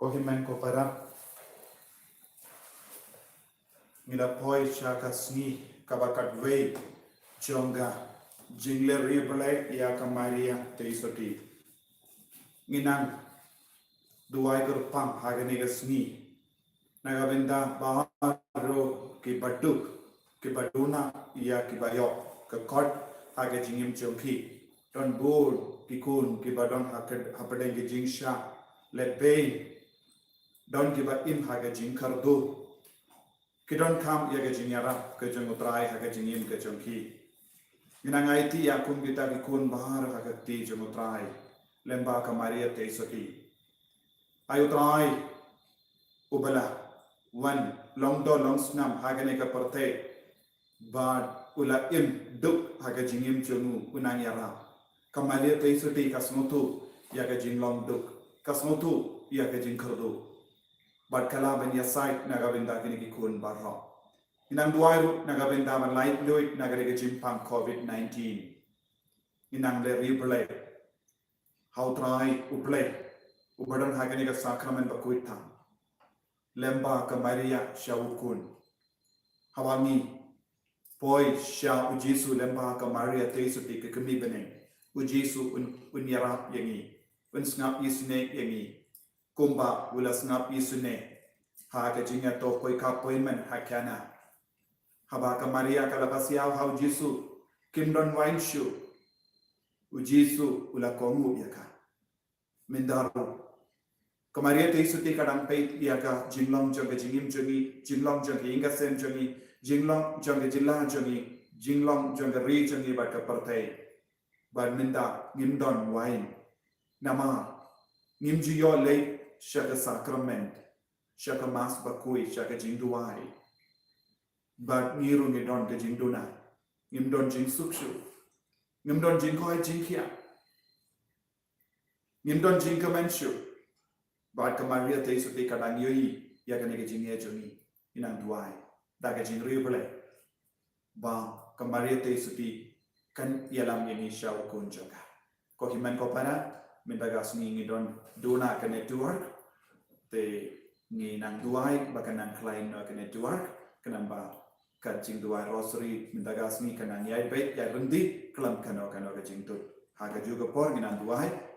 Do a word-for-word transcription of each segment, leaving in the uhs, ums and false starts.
Ko hynmen ko para, ngi la poi sha ka sngi kaba khatwei jong ka jingleh ri Blei ïa ka Maria Theisotti. Ngi nang duwai kyrpang ha kane ka sngi na ka bynta baroh kiba duk, kiba duna ïa kiba ïoh ka kot ha ka jingim jong ki. Don bun ki khun kiba don ha ka, hapdeng ka jingshah lehbeiñ. Don kiba im ha ka jingkyrduh. Ki donkam ïa ka jingïarap ka jong U Trai ha ka jingim ka jong ki. Ngi nang aiti ïa kum kita ki khun baroh ha ka kti jong U Trai lyngba ka Maria Theisotti. Ai U Trai, uba la wan long do long snam ha kane ka pyrthei, bad u la im duk ha ka jingim jong u, u nang ïarap. Ka Maria Theisotti ka sngewthuh ïa ka jinglong duk, ka sngewthuh ïa ka jingkyrduh. Bad ka lah ban ïasaid na ka bynta kine ki khun baroh. Ngi nang duwai ruh na ka bynta ban laitluid na ka jingpang covid nineteen. Ngi nang leh ri Blei ha U Trai U Blei uba don ha kane ka sakramen bakhuid tam, lyngba ka Maria sha u Khun. Haba ngi poi sha U Jisu lyngba ka Maria Theisotti ka kmie bneng, U Jisu un, un ïarap ïa ngi, un sngap isynei ïa ngi, kumba u la sngap isynei ha ka jingïathuh poikap poimen ha Kana. Haba ka Maria ka la pasiaw ha U Jisu, kim don wain shuh, U Jisu u la kohnguh ïa ka. Mynta ruh ka Maria Theisotti ka dang peit ïa ka jinglong jong ka jingim jong ngi, jinglong jong ka ïing ka sem jong ngi, jinglong jong ka jylla jong ngi, jinglong jong ka ri jong ngi bad ka pyrthei. Bad mynta ngim don wain, namar ngim ju ïoh leit sha ka sakrament, sha ka Mass bakhuid, sha ka jingduwai. Bad ngi ruh ngi don ka jingduna, ngim don jingsuk shuh, ngim don jingkoit jingkhiah, ngim don jingkmen shuh. Bad ka Maria Theisotti ka dang ïohi ïa kane ka jingeh jong ngi. Ngi nang duwai da ka jingriewblei ba ka Maria Theisotti kan ïalam ïa ngi sha u Khun jong ka. Ko hynmen ko para, mynta ka sngi ngi don duna ka network, te ngi nang duwai ba kan nang khlaiñ noh ka network, khnang ba ka jingduwai rosary mynta ka sngi kan nang ïai beit ïai ryndih khlem kano kano ka jingtut. Ha kajuh ka por ngi nang duwai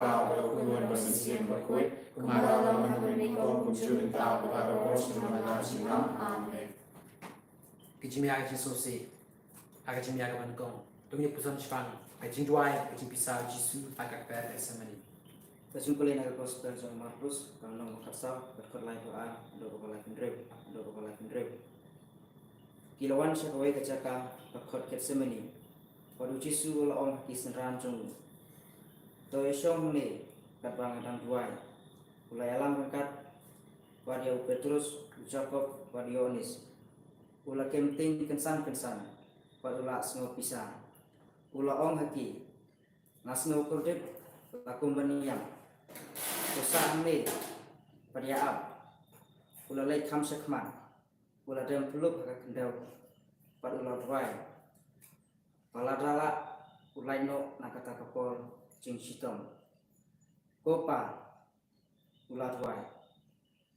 Kpa bad ka Khun Mynsiem Bakhuid, kumba la long ha kaba nyngkong, kumjuh mynta, bad barabor, sha la ka bynta jingim. Amen. Ka jingmih ha ka jingsngewsih, ha ka jingmih ha kaba nyngkong. To ngin ïa puson shaphang ka jingduwai, ka jingpisa u Jisu ha ka kper Gethsemane. Ka jingpule na ka Gospel jong u Markus, ka lynnong ba khatsaw, ka dkhot laiphew ar, haduh kaba laiphew hynriew, haduh kaba laiphew hynriew. Ki la wan sha kawei ka jaka, ka khot Gethsemane. Bad u Jisu u la ong ha ki synran jong u, to ïashong hangne katba nga dang duwai. U la ïalam ryngkat bad ïa u Petrus, u Jakob bad u Ïoannis. U la kem tieng kynsan kynsan bad u la sngewpisa. U la ong ha ki, nga sngewkordit la kum ban ïam. To sah hangne bad ïa ap. U la leit kham shakhmat. U la dem pyllup ha ka khyndew bad u la duwai. Ba lada lah, u lait noh na kata ka por jingshitom. Ko Pa, u la duwai,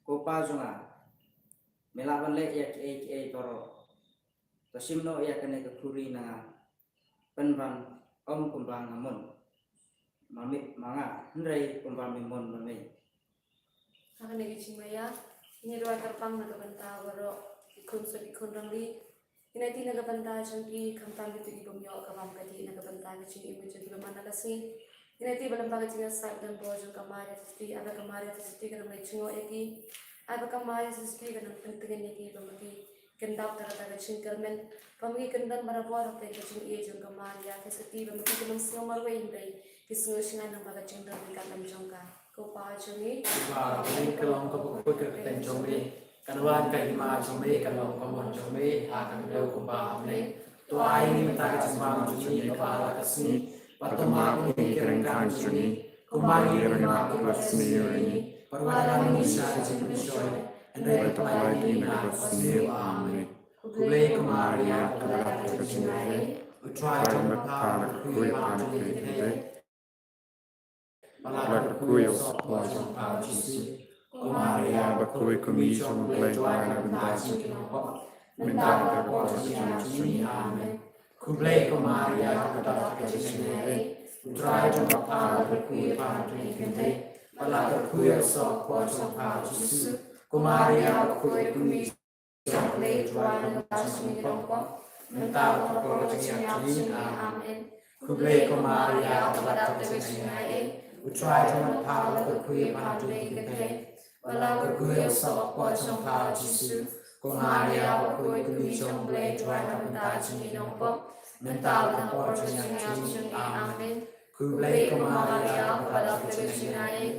ko Pa jong nga, me lah ban leh ïa kiei kiei baroh. To shim noh ïa kane ka khuri na nga, pynban ym kumba nga mon ma me, ma nga, hynrei kumba me mon ma me. Ha kane ka jingmaïa, ngin ïa duwai kyrpang na ka bynta baroh ki khun sha ki khun rangli. Ngin ïa ti na ka bynta jong ki, khamtam kito ki bym ïoh ka bam ka dih, na ka bynta ka jingim ka jong ki ba man la ka sngi. Ngin ïa ti ba lyngba ka jingïasaid donbor jong ka Maria Theisotti, ai ba ka Maria Theisotti kan nang leit jngoh ïa ki, ai ba ka Maria Theisotti kan nang pyntngen ïa ki, ba ma ki kin dap da kata ka jingkyrmen, ba ma ki kin don barabor hapdeng ka jingïeit jong ka Maria Theisotti, ba ma ki kin ym sngew marwei hynrei ki sngew shngaiñ lyngba ka jingdon ryngkat lem jong ka. Ko Pa jong ngi, ba ha bneng, ka long kaba khuid ka kyrteng jong me, kan wan ka hima jong me, kan long ka mon jong me ha ka khyndew kumba ha bneng. To ai ngi mynta ka jingbam jong ngi kaba ha la ka sngi, bad to map ïa ngi ki ryngkang jong ngi, kumba ngi ruh ngi map ïa kiba sniew ïa ngi. Bad wat ïalam ïa ngi sha ka jingpynshoi, hynrei to pynlait ïa ngi na kaba sniew. Amen. Khublei ko Maria, kaba dap da ka jingaiei, U Trai u don bad pha, la kyrkhu ïa pha na ki kynthei, bad la kyrkhu ïa u soh ka por jong pha u Jisu. Ko Maria bakhuid, ko Mei jong U Blei, duwai na ka bynta jong ngi ki kynthei, mynta bad ha ka por jong ka jingmut jong ngi. Amen. Khublei ko Maria, kaba dap da ka jingaiei, U Trai u don bad pha, la kyrkhu ïa pha na ki kynthei, bad la kyrkhu ïa u soh ka por jong pha u Jisu. Ko Maria bakhuid, ko Mei jong U Blei, duwai na ka bynta jong ngi ki kynthei, mynta bad ha ka por ka jingïap jong ngi. Amen. Khublei ko Maria, kaba dap da ka jingaiei, U Trai u don bad pha, la kyrkhu ïa pha na ki kynthei, Ba la kyrkhu ïa u soh u kpoh jong pha u Jisu. Ko Maria bakhuid, kmie jong u Blei, duwai na ka bynta jong ngi ki nongpop, mynta bad ha ka por jong ka jingïap jong ngi. Amen. Khublei ko Maria, kaba dap da ka jingaiei,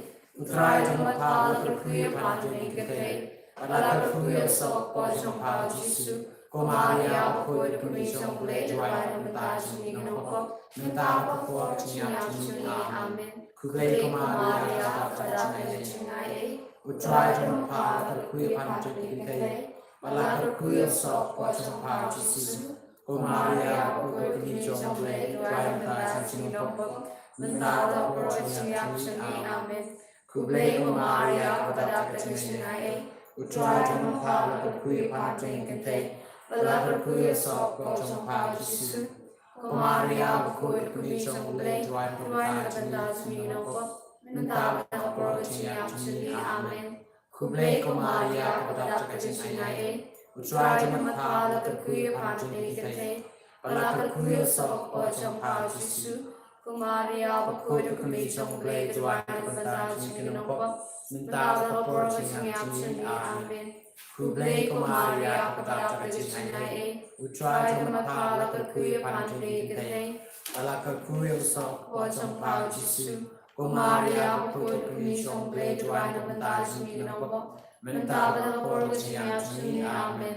U Trai u don bad pha, la kyrkhu ïa pha hangta ki kynthei, bad la kyrkhu ïa u soh u kpoh jong pha u Jisu. Ko Maria bakhuid, kmie jong u Blei, duwai na ka bynta jong ngi ki nongpop, mynta bad ha ka por jong ka jingïap jong ngi. Amen. Khublei ko Maria, kaba dap da ka jingaiei, U Trai u don bad pha, la kyrkhu ïa pha hangta ki kynthei, bad la kyrkhu ïa u soh u kpoh jong pha u Jisu. Ko Maria bakhuid, kmie jong u Blei, duwai na ka bynta jong ngi ki nongpop, mynta bad ha ka por jong ka jingïap jong ngi. Amen. Khublei ko Maria, kaba dap da ka jingaiei, U Trai u don bad pha, la kyrkhu ïa pha hangta ki kynthei, bad la kyrkhu ïa u soh u kpoh jong pha u Jisu. Ko Maria bakhuid, kmie jong u Blei, duwai na ka bynta jong ngi ki nongpop, mynta bad ha ka por jong ka jingïap jong ngi. Amen. Khublei ko Maria, kaba dap da ka jingaiei, U Trai u don bad pha, la kyrkhu ïa pha hangta ki kynthei, bad la kyrkhu ïa u soh u kpoh jong pha u Jisu. Ko Maria bakhuid, kmie jong u Blei, duwai na ka bynta jong ngi ki nongpop, mynta bad ha ka por jong ka jingïap jong ngi. Amen. Khublei ko Maria, kaba dap da ka jingaiei, U Trai u don bad pha, la kyrkhu ïa pha hangta ki kynthei, bad la kyrkhu ïa u soh u kpoh jong pha u Jisu. Ko Maria bakhuid, kmie jong u Blei, duwai na ka bynta jong ngi ki nongpop, mynta bad ha ka por jong ka jingïap jong ngi. Amen.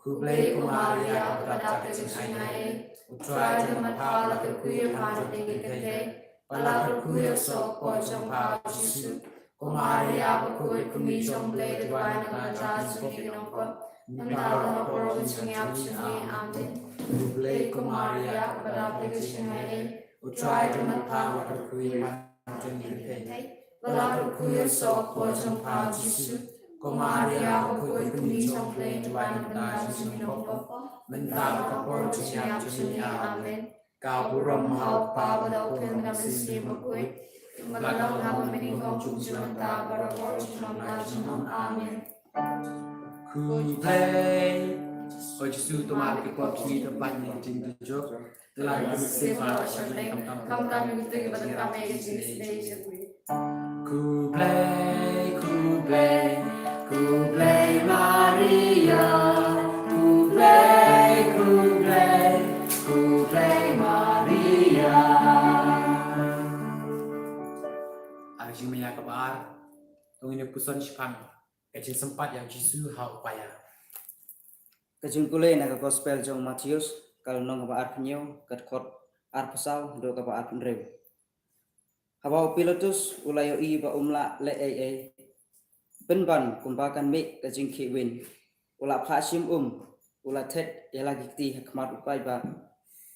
Khublei ko Maria, kaba dap da ka jingaiei, U Trai u don bad pha, la kyrkhu ïa pha hangta ki kynthei, bad la kyrkhu ïa u soh u kpoh jong pha u Jisu. Ko Maria bakhuid, kmie jong u Blei, duwai na ka bynta jong ngi ki nongpop, mynta bad ha ka por jong ka jingïap jong ngi. Amen. Khublei ko Maria, kaba dap da ka jingaiei, U Trai u don bad pha, la kyrkhu ïa pha hangta ki kynthei, bad la kyrkhu ïa u soh u kpoh jong pha u Jisu. Ko Maria bakhuid, kmie jong u Blei, duwai na ka bynta jong ngi ki nongpop, mynta bad ha ka por jong ka jingïap jong ngi. Amen. Ka burom ha u Kpa bad ha u Khun bad ha u Mynsiem Bakhuid, kumba la long ha u mynnyngkong, kumjuh mynta bad ha ka por jong ka jingim. Amen. Khublei. Ko Jisu, to mar ki pop ki to pait ne jingtynjuh. Te la ki sima sha me kam tam kam tam ki te ki ba tam me ki jingstay jingstay. Khublei, khublei, khublei Maria. Khublei, khublei, khublei Maria. Ha ka jingmaïa kaba ar, to ngin ïa puson shaphang ka jingsympat ïa u Jisu ha u paia. Ka jingpule na ka Gospel jong u Mathaios, ka lynnong kaba arphew hynñiew, ka dkhot arphew saw haduh kaba arphew hynriew. Haba u Pilatus u la ïohi ba um lah leh ei ei, pynban kumba kan mih ka jingkhih win, u la phah shim um, u la thet ïa la ki kti ha khmat u paidbah,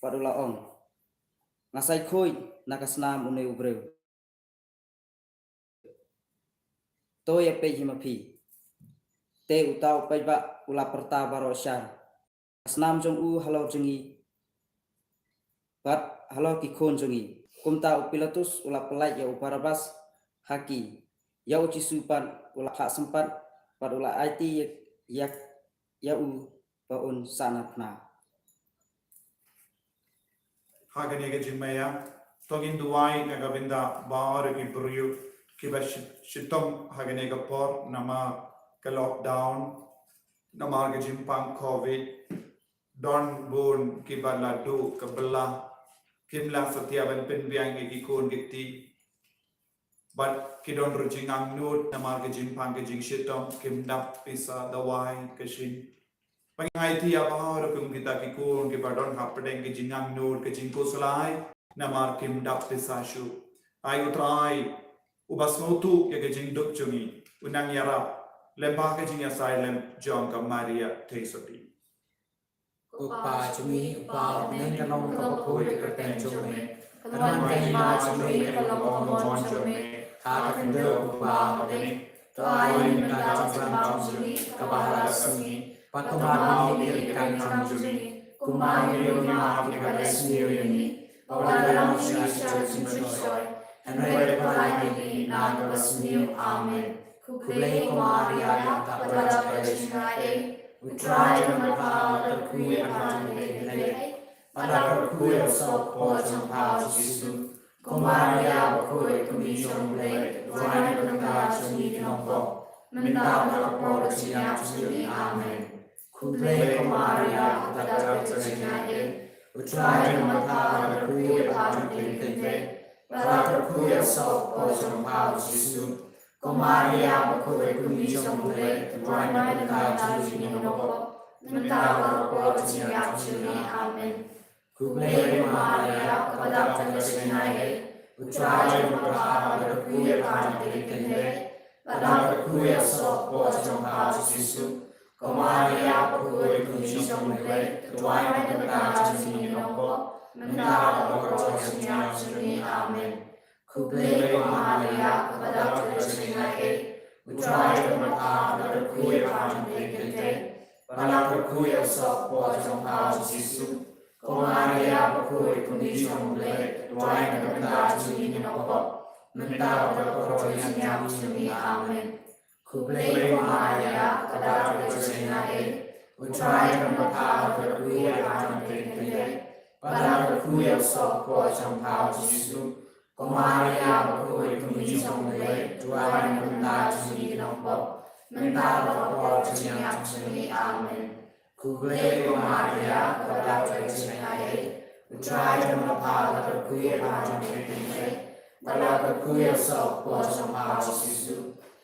bad u la ong, "Nga sa ïakhuid na ka snam une u briew. To ïa peit hi ma phi." Te uta u paidbah u la pyrta baroh shar, "Ka snam jong u halor jong ngi bad halor ki khun jong ngi." Kumta u Pilatus u la pyllait ïa u Barabbas ha ki, ïa u Jisu pat u la phah sympat, bad u la aiti ïa, ïa, ïa u ba un sahnarphna. Ha kane ka jingmaïa, to ngin duwai na ka bynta baroh ki briew kiba shi-, shitom ha kane ka por namar ka lockdown, namar ka jingpang covid, don bun kiba la duh ka bylla, kim lah satia ban pynbiang ïa ki khun ki kti. Bad ki don ruh jingangnud namar ka jingpang ka jingshitom, kim dap pisa dawai ka shin. Ba ngi aiti ïa baroh kum kita ki khun kiba don hapdeng ka jingangnud ka jingkhuslai namar kim dap pisa shuh. Ai U Trai, uba sngewthuh ïa ka jingduk jong ngi, u nang ïarap lem bad ka jingïasaid lem jong ka Maria Theisotti. Ko Kpa jong ngi uba ha bneng, ka long kaba khuid ka kyrteng jong me. Kan wan ka hima jong me, kan long ka mon jong me ha ka khyndew kumba ha bneng. To ai ïa ngi mynta ka jingpang jong ngi kaba ha la ka sngi. Bad to map ïa ngi ki ryngkat jong ngi, kumba ngi map ïa kiba la sniew ïa ngi. Bad wat la long ïa ngi sha ka jingpynshoi, hynrei to pyllait ïa ngi na kaba sniew. Amen. Khublei ko Maria, kaba dap da ka jingaiei, U Trai u don bad pha, la kyrkhu ïa pha hangta ki kynthei, bad la kyrkhu ïa u soh u kpoh jong pha u Jisu. Ko Maria bakhuid, kmie jong u Blei, duwai na ka bynta jong ngi ki nongpop, mynta bad ha ka por ka jingïap jong ngi. Amen. Khublei ko Maria, kaba dap ka jingaiei, U Trai u don bad pha, pha don ha ka ri ka kynthei, bad ha ka ri ka soh ka por jong pha U Jisu. Ko Maria, bakhuid kum ka ïing jong U Blei, to duwai na ka bynta jong ngi kiba pop, mynta bad ha ka por ka jingïap jong ngi. Amen. Khublei ko Maria, kaba dap ka jingaiei, U Trai u don bad pha, pha don ha ka ri ka kynthei, bad ha ka ri ka soh ka por jong pha U Jisu. Ko Maria, bakhuid kum ka ïing jong U Blei, to duwai na ka bynta jong ngi kiba pop, mynta bad ha ka por ka jingïap jong ngi. Amen. Khublei ko Maria, kaba dap ka jingaiei, U Trai u don bad pha, pha don ha ka ri ka kynthei, bad ha ka ri ka soh ka por jong pha U Jisu. Ko Maria, bakhuid kum ka ïing jong U Blei, to duwai na ka bynta jong ngi kiba pop, mynta bad ha ka por ka jingïap jong ngi. Amen. Khublei ko Maria, kaba dap ka jingaiei, U Trai u don bad pha, pha don ha ka ri ka kynthei, bad ha ka ri ka soh ka por jong pha U Jisu. Ko Maria, bakhuid kum ka ïing jong U Blei, to duwai na ka bynta jong ngi kiba pop, mynta bad ha ka por ka jingïap jong ngi. Amen. Khublei ko Maria, kaba dap ka jingaiei, U Trai u don bad pha, pha don ha ka ri ka kynthei, bad ha ka ri ka soh ka por jong pha U Jisu.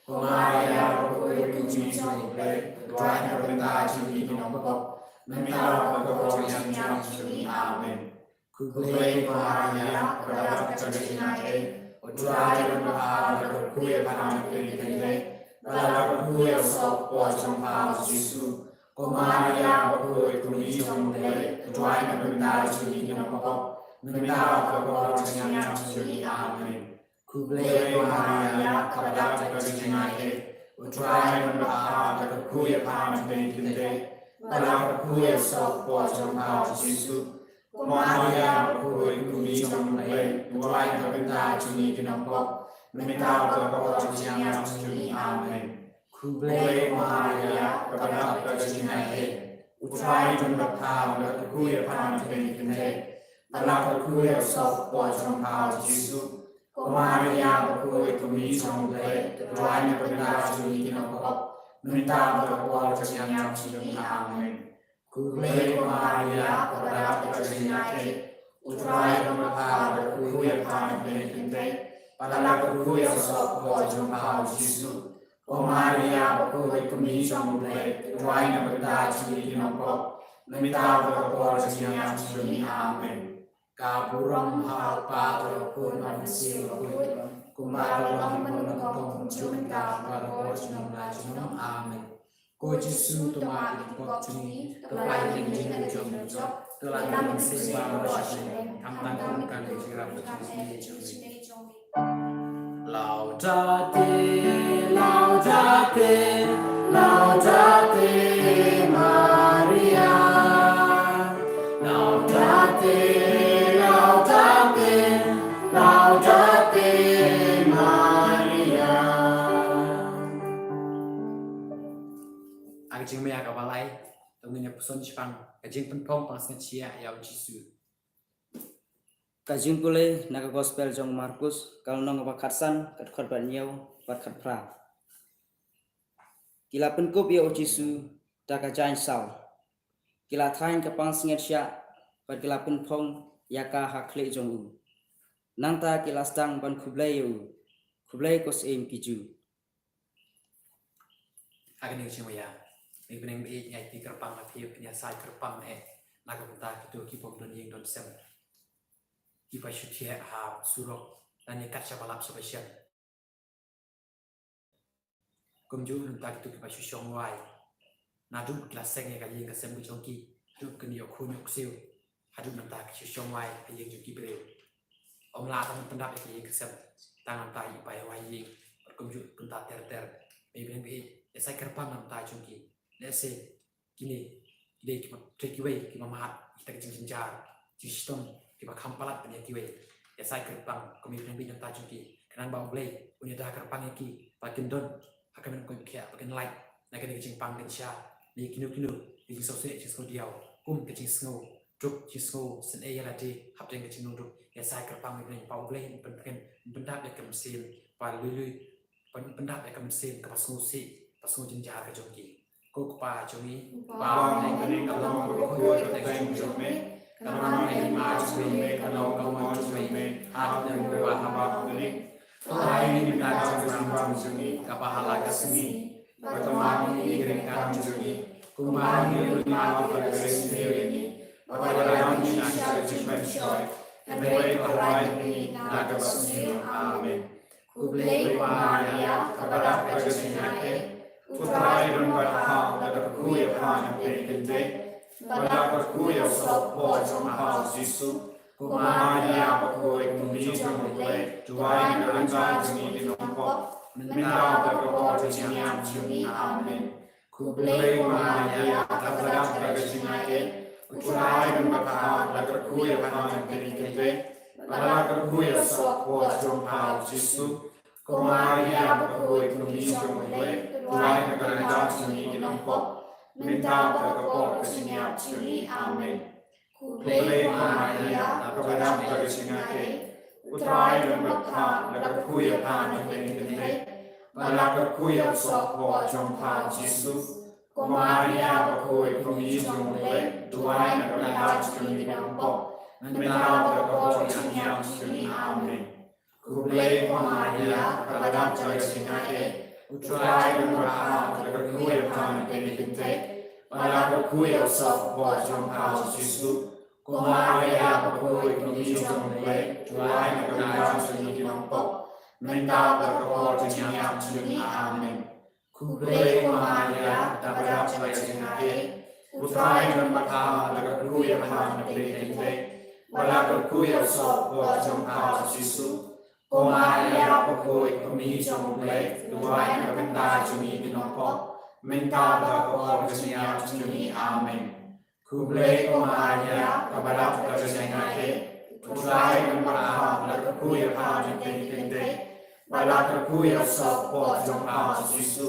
Ko Maria, bakhuid kum ka ïing jong U Blei, to duwai na ka bynta jong ngi kiba pop, mynta bad ha ka por ka jingïap jong ngi. Amen. Khublei ko Maria, kaba dap ka jingaiei, U Trai u don bad pha, pha don ha ka ri ka kynthei, bad ha ka ri ka soh ka por jong pha U Jisu. Ko Maria, bakhuid kum ka ïing jong U Blei, to duwai na ka bynta jong ngi kiba pop, mynta bad ha ka por ka jingïap jong ngi. Amen. Khublei ko Maria, kaba dap ka jingaiei, U Trai u don bad pha, pha don ha ka ri ka kynthei, bad ha ka ri ka soh ka por jong pha U Jisu. Ko Maria, bakhuid kum ka ïing jong U Blei, to duwai na ka bynta jong ngi kiba pop, mynta bad ha ka por ka jingïap jong ngi. Amen. Khublei ko Maria, kaba dap ka jingaiei, U Trai u don bad pha, pha don ha ka ri ka kynthei, bad ha ka ri ka soh ka por jong pha U Jisu. Ko Maria, bakhuid kum ka ïing jong U Blei, to duwai na ka bynta jong ngi kiba pop, mynta bad ha ka por ka jingïap jong ngi. Amen. Khublei ko Maria, kaba dap ka jingaiei, U Trai u don bad pha, pha don ha ka ri ka kynthei, bad ha ka ri ka soh ka por jong pha U Jisu. Ko Maria, bakhuid kum ka ïing jong U Blei, to duwai na ka bynta jong ngi kiba pop, mynta bad ha ka por ka jingïap jong ngi. Amen. Ka burom ha U Kpa bad ha U Khun bad ha U Mynsiem Bakhuid, kumba la long mynnyngkong kumjuh mynta bad ha ka por junom la junom. Amen. Ko Jisu, to map ïa ki pop jong ngi, to la ïa ka jingim jong ngi jop, to la ïa ka mynsiem ba ha sha sha, khamtam kum ka jingïarap jong ngi jong ngi. Laudate, laudate, laudate Maria. Laudate, laudate, laudate Maria. Ha ka jingmih kaba lai, to ngin ïa puson shaphang ka jingpynphong pansngiat ïa U Jisu. Ka jingpule na ka gospel jong u Markus, ka lynnong kaba khatsan, ka dkhot ba hynñiew bad khatphra. Ki la pynkup ïa U Jisu da ka jaiñ saw. Ki la thaiñ ka pansngiat shiah bad ki la pynphong ïa ka ha khlieh jong u. Nangta ki la sdang ban khublei ïa u. Khublei ko Syiem ki Jiw. Ha kane ka jingmih, Mei Bneng ba ïeit, nga ai kyrpang na phi, phin ïa sai kyrpang eh na ka bynta kito ki bym don ïing don sem, kiba shu thiah ha surok, lane kat shaba lap shaba shem. Kumjuh na ka bynta kito kiba shu shong wai, naduh ba ki la seng ïa ka ïing ka sem ka jong ki, haduh ba kin ïoh khuid ïoh ksiew, haduh mynta ki shu shong wai ha ïing jong ki briew. Ym lah tang ban pyndap ïa ka ïing ka sem, tang nangta ïa ki bai wai ïing, bad kumjuh kumta ter ter. Mei Bneng ba ïeit, ïa sai kyrpang na ka bynta jong ki. Lehse kine ki dei kiba trei kiwei kiba mad ïa kita ki jingjynjar jingshitom, kiba kham palat ban ïa kiwei. Ïa sai kyrpang ko Mei Bneng ba ïeit na ka bynta jong ki, khnang ba U Blei un ïada kyrpang ïa ki ba kin don ha ka met kaba khiah, ba kin lait na kane ka jingpang kynsha, ne kino kino ki jingsngewsih jingsngewdiaw, kum ka jingsngew duk, jingsngew sngewsih ïa lade hapdeng ka jinglong duk. Ïa sai kyrpang Mei Bneng ba U Blei un pyn, un pyndap ïa ka mynsiem ba lui lui, un pyndap ïa ka mynsiem kaba sngewsih, sngew jynjar ka jong ki. Ko Kpa jong ngi, Uba u ha bneng, ka long ka kyrteng jong me, ka nang ha hima jong me, ka long ka mon jong me ha bneng kumba ha bneng. To ai ngi mynta ka jingim jong ngi kaba ha la ka sngi, bad to map ïa ngi ki ryngkat jong ngi, kumba ngi ruh ngi map ïa ki ba sngewsih ïa ngi, bad to ïalam ïa ngi sha ka jingpynshoi, hynrei to rai ïa ngi na kaba sniew. Amen. Khublei ko Maria, kaba dap da ka jingaiei, U Trai u don bad pha, la kyrkhu ïa pha na pdeng ki kynthei, bad la kyrkhu ïa u soh ka por jong pha U Jisu. Ko Maria bakhuid, ko Kmie jong U Blei, duwai na ka bynta jong ngi ki nongpop, mynta bad ka por ka jingïap jong ngi. Amen. Khublei ko Maria, kaba dap da ka jingaiei, U Trai u don bad pha, la kyrkhu ïa pha na pdeng ki kynthei, bad la kyrkhu ïa u soh ka por jong pha U Jisu. Ko Maria bakhuid, ko Kmie jong U Blei, duwai na ka bynta jong ngi ki nongpop, mynta bad ka por ka jingïap jong ngi. Amen. Khublei ko Maria, kaba dap da ka jingaiei, U Trai u don bad pha, la kyrkhu ïa pha na pdeng ki kynthei, bad la kyrkhu ïa u soh ka por jong pha U Jisu. Ko Maria bakhuid, ko Kmie jong U Blei, duwai na ka bynta jong ngi ki nongpop, mynta bad ka por ka jingïap jong ngi. Amen. Khublei ko Maria, kaba dap da ka jingaiei, U Trai u don bad pha, la kyrkhu ïa pha na pdeng ki kynthei, bad la kyrkhu ïa u soh ka por jong pha U Jisu. Ko Maria bakhuid, ko Kmie jong U Blei, duwai na ka bynta jong ngi ki nongpop, mynta bad ka por ka jingïap jong ngi. Amen. Khublei ko Maria, kaba dap da ka jingaiei, U Trai u don bad pha, la kyrkhu ïa pha na pdeng ki kynthei, bad la kyrkhu ïa u soh ka por jong pha U Jisu. Ko Maria bakhuid, ko Kmie jong U Blei, duwai na ka bynta jong ngi ki nongpop, mynta bad ka por ka jingïap jong ngi. Amen. Khublei ko Maria, kaba dap da ka jingaiei, U Trai u don bad pha, la kyrkhu ïa pha na pdeng ki kynthei, bad la kyrkhu ïa u soh ka por jong pha U Jisu.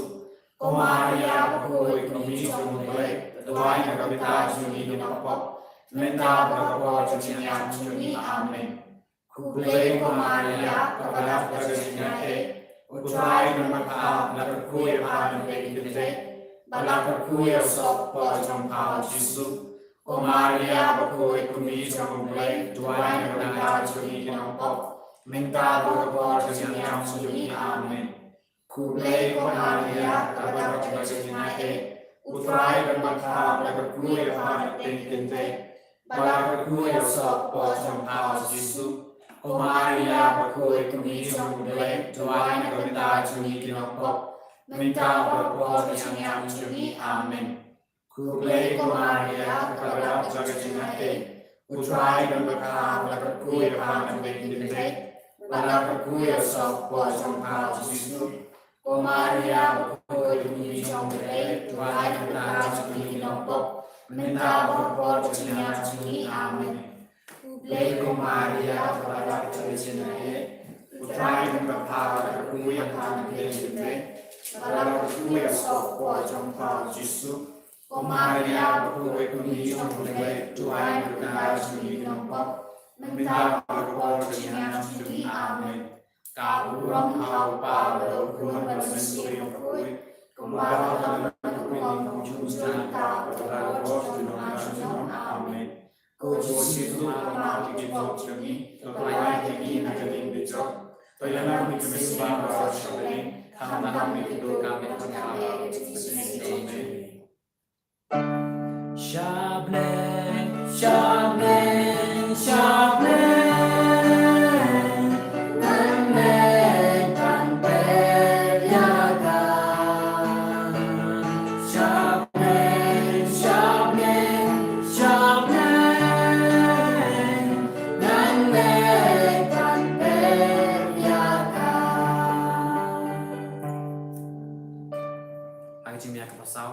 Ko Maria bakhuid, ko Kmie jong U Blei, duwai na ka bynta jong ngi ki nongpop, mynta bad ka por ka jingïap jong ngi. Amen. Khublei ko Maria, kaba dap da ka jingaiei, U Trai u don bad pha, la kyrkhu ïa pha na pdeng ki kynthei, bad la kyrkhu ïa u soh ka por jong pha U Jisu. Ko Maria bakhuid, ko Kmie jong U Blei, duwai na ka bynta jong ngi ki nongpop, mynta bad ka por ka jingïap jong ngi. Amen. Khublei ko Maria, kaba dap da ka jingaiei, U Trai u don bad pha, la kyrkhu ïa pha na pdeng ki kynthei, bad la kyrkhu ïa u soh ka por jong pha U Jisu. Ko Maria bakhuid, ko Kmie jong U Blei, duwai na ka bynta jong ngi ki nongpop, mynta bad ka por ka jingïap jong ngi. Amen. Khublei ko Maria, kaba dap da ka jingaiei, U Trai u don bad pha, la kyrkhu ïa pha na pdeng ki kynthei, bad la kyrkhu ïa u soh ka por jong pha U Jisu. Ko Maria bakhuid, ko Kmie jong U Blei, duwai na ka bynta jong ngi ki nongpop, mynta bad ka por ka jingïap jong ngi. Amen. Khublei ko Maria, kaba dap da ka jingaiei, U Trai u don bad pha, la kyrkhu ïa pha na pdeng ki kynthei, bad la kyrkhu ïa u soh ka por jong pha U Jisu. Ko Maria bakhuid, ko Kmie jong U Blei, duwai na ka bynta jong ngi ki nongpop, mynta bad ka por ka jingïap jong ngi. Amen. Ka burom ha u Kpa, bad ha u Khun, bad ha u Mynsiem Bakhuid, kumba ha ka lynnong ka la dep, kumjuh, kumjuh, kumjuh. Amen. Ko Jisu, to map ïa ki pop jong ngi, to pynlait ïa ngi na ka liang bijop, to ïalam ïa ka mynsiem baroh sha bneng, khamtam ïa ki briew kiba kynthah. Amen. Sha bneng, sha bneng, sha bneng, ngan leit ban peit ïa ka. Sha bneng, sha bneng, sha bneng, ngan leit ban peit ïa ka. Ha ka jingmih kaba saw,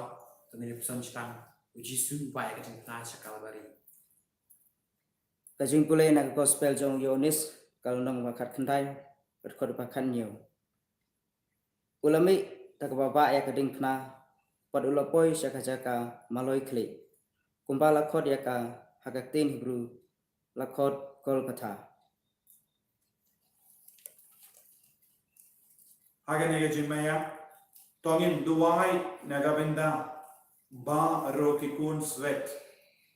to ngin ïa pyrshang shaphang U Jisu uba ai ka jingpynbna sha Kalbari. Ka jingpule na ka Gospel jong u Ïoannis, ka lynnong ba khatkhyndai, ka dkhot ba khathynñiew. U la mih da kaba bah ïa ka diengphna, bad u la poi sha ka jaka maloi khlieh, kumba la khot ïa ka ha ka ktien Hebru, la khot Golgotha. Ha kane ka jingmih ïa, To ngin duwai na ka bynta baroh ki khun swet,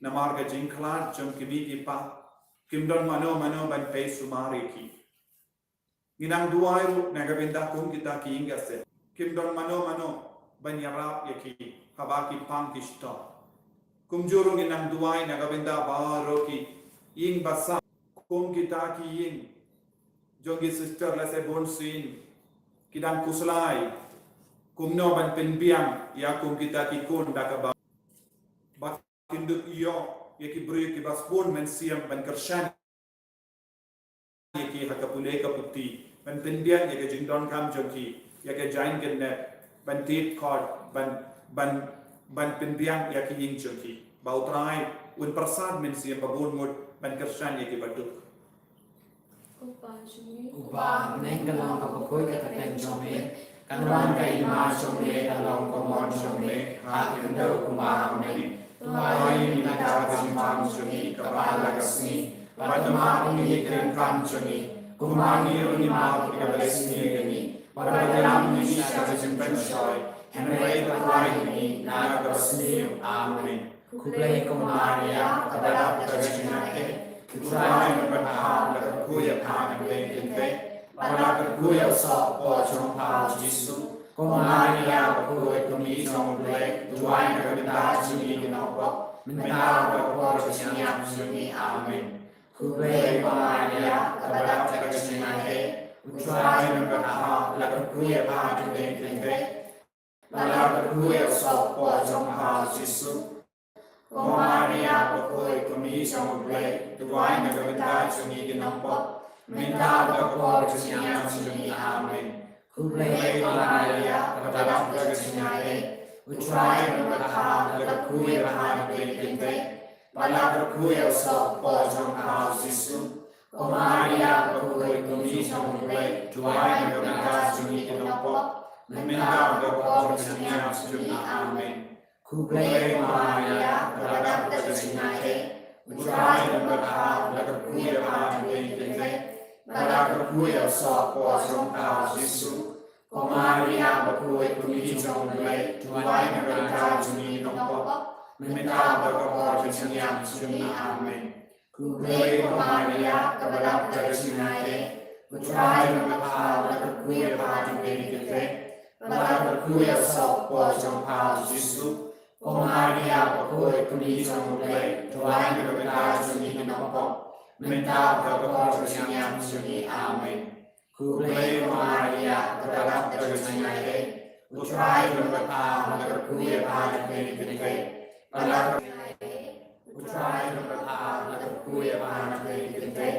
namar ka jingkhlad jong ki kmie ki kpa kim don mano mano ban pynshai ïa ki. Ngi nang duwai ruh na ka bynta kum kita ki ïing ki sem, kim don mano mano ban ïarap ïa ki haba ki pang ki shitom. Kumjuh ruh ngi nang duwai na ka bynta baroh ki ïing basa, kum kita ki ïing jong ki sister lane bun sien ki dang khuslai kumno ban pynbiang ïa kum kita ki khun da kaba, ba kin dup ïoh ïa ki briew kiba sbun mynsiem ban kyrshan ïa ki ha ka pule ka puthi, ban pynbiang ïa ka jingdonkam jong ki, ïa ka jaiñ ka nep, ban tied khot, ban, ban, ban pynbiang ïa ki ïing jong ki. Ba U Trai un pyrsad mynsiem ba bun ngut ban kyrshan ïa kiba duk. Ko Pa jong ngi, uba ha bneng, ka long kaba khuid ka kyrteng jong me, kan wan ka hima jong me, kan long ka mon jong me ha ka khyndew kumba ha bneng. To ai ïa ngi mynta ka jingpang jong ngi kaba la ka sngi, bad to map ïa ngi ki ryngkam jong ngi, kumba ngi ruh ngi map ïa kiba leh sniew ïa ngi, bad to ïalam ïa ngi sha ka jingpynshoi, hynrei to pynlait ïa ngi na kaba sniew. Amen. Khublei ko Maria, kaba dap da ka jingaiei, U Trai u don bad pha, la kyrkhu ïa pha na pdeng ki kynthei, bad la kyrkhu ïa u soh hapoh jong pha u Jisu. Ko Maria bakhuid, ka kmie jong U Blei, duwai na ka bynta jong ngi ki nongpop, mynta bad ha ka por ka jingïap jong ngi. Amen. Khublei ko Maria, kaba dap da ka jingaiei, U Trai u don bad pha, la kyrkhu ïa pha na pdeng ki kynthei, bad la kyrkhu ïa u soh hapoh jong pha u Jisu. Ko Maria bakhuid, ka kmie jong U Blei, duwai na ka bynta jong ngi ki nongpop, mynta bad ha ka por ka jingïap jong ngi. Amen. Khublei ko Maria, kaba dap da ka jingaiei, U Trai u don bad pha, la kyrkhu ïa pha na pdeng ki kynthei, bad la kyrkhu ïa u soh hapoh jong pha u Jisu. Ko Maria bakhuid, ka kmie jong U Blei, duwai na ka bynta jong ngi ki nongpop, mynta bad ha ka por ka jingïap jong ngi. Amen. Khublei ko Maria, kaba dap da ka jingaiei, U Trai u don bad pha, la kyrkhu ïa pha na pdeng ki kynthei, bad la kyrkhu ïa u soh hapoh jong pha u Jisu. Ko Maria bakhuid, ka kmie jong U Blei, duwai na ka bynta jong ngi ki nongpop, mynta bad ha ka por ka jingïap jong ngi. Amen. Khublei ko Maria, kaba dap da ka jingaiei, U Trai u don bad pha, la kyrkhu ïa pha na pdeng ki kynthei, bad la kyrkhu ïa u soh hapoh jong pha u Jisu. Ko Maria bakhuid, ka kmie jong U Blei, duwai na ka bynta jong ngi ki nongpop, mynta bad ha ka por ka jingïap jong ngi. Amen. Khublei ko Maria, kaba dap da ka jingaiei, U Trai u don bad pha, la kyrkhu ïa pha na pdeng ki kynthei, bad la kyrkhu ïa pha na pdeng ki kynthei,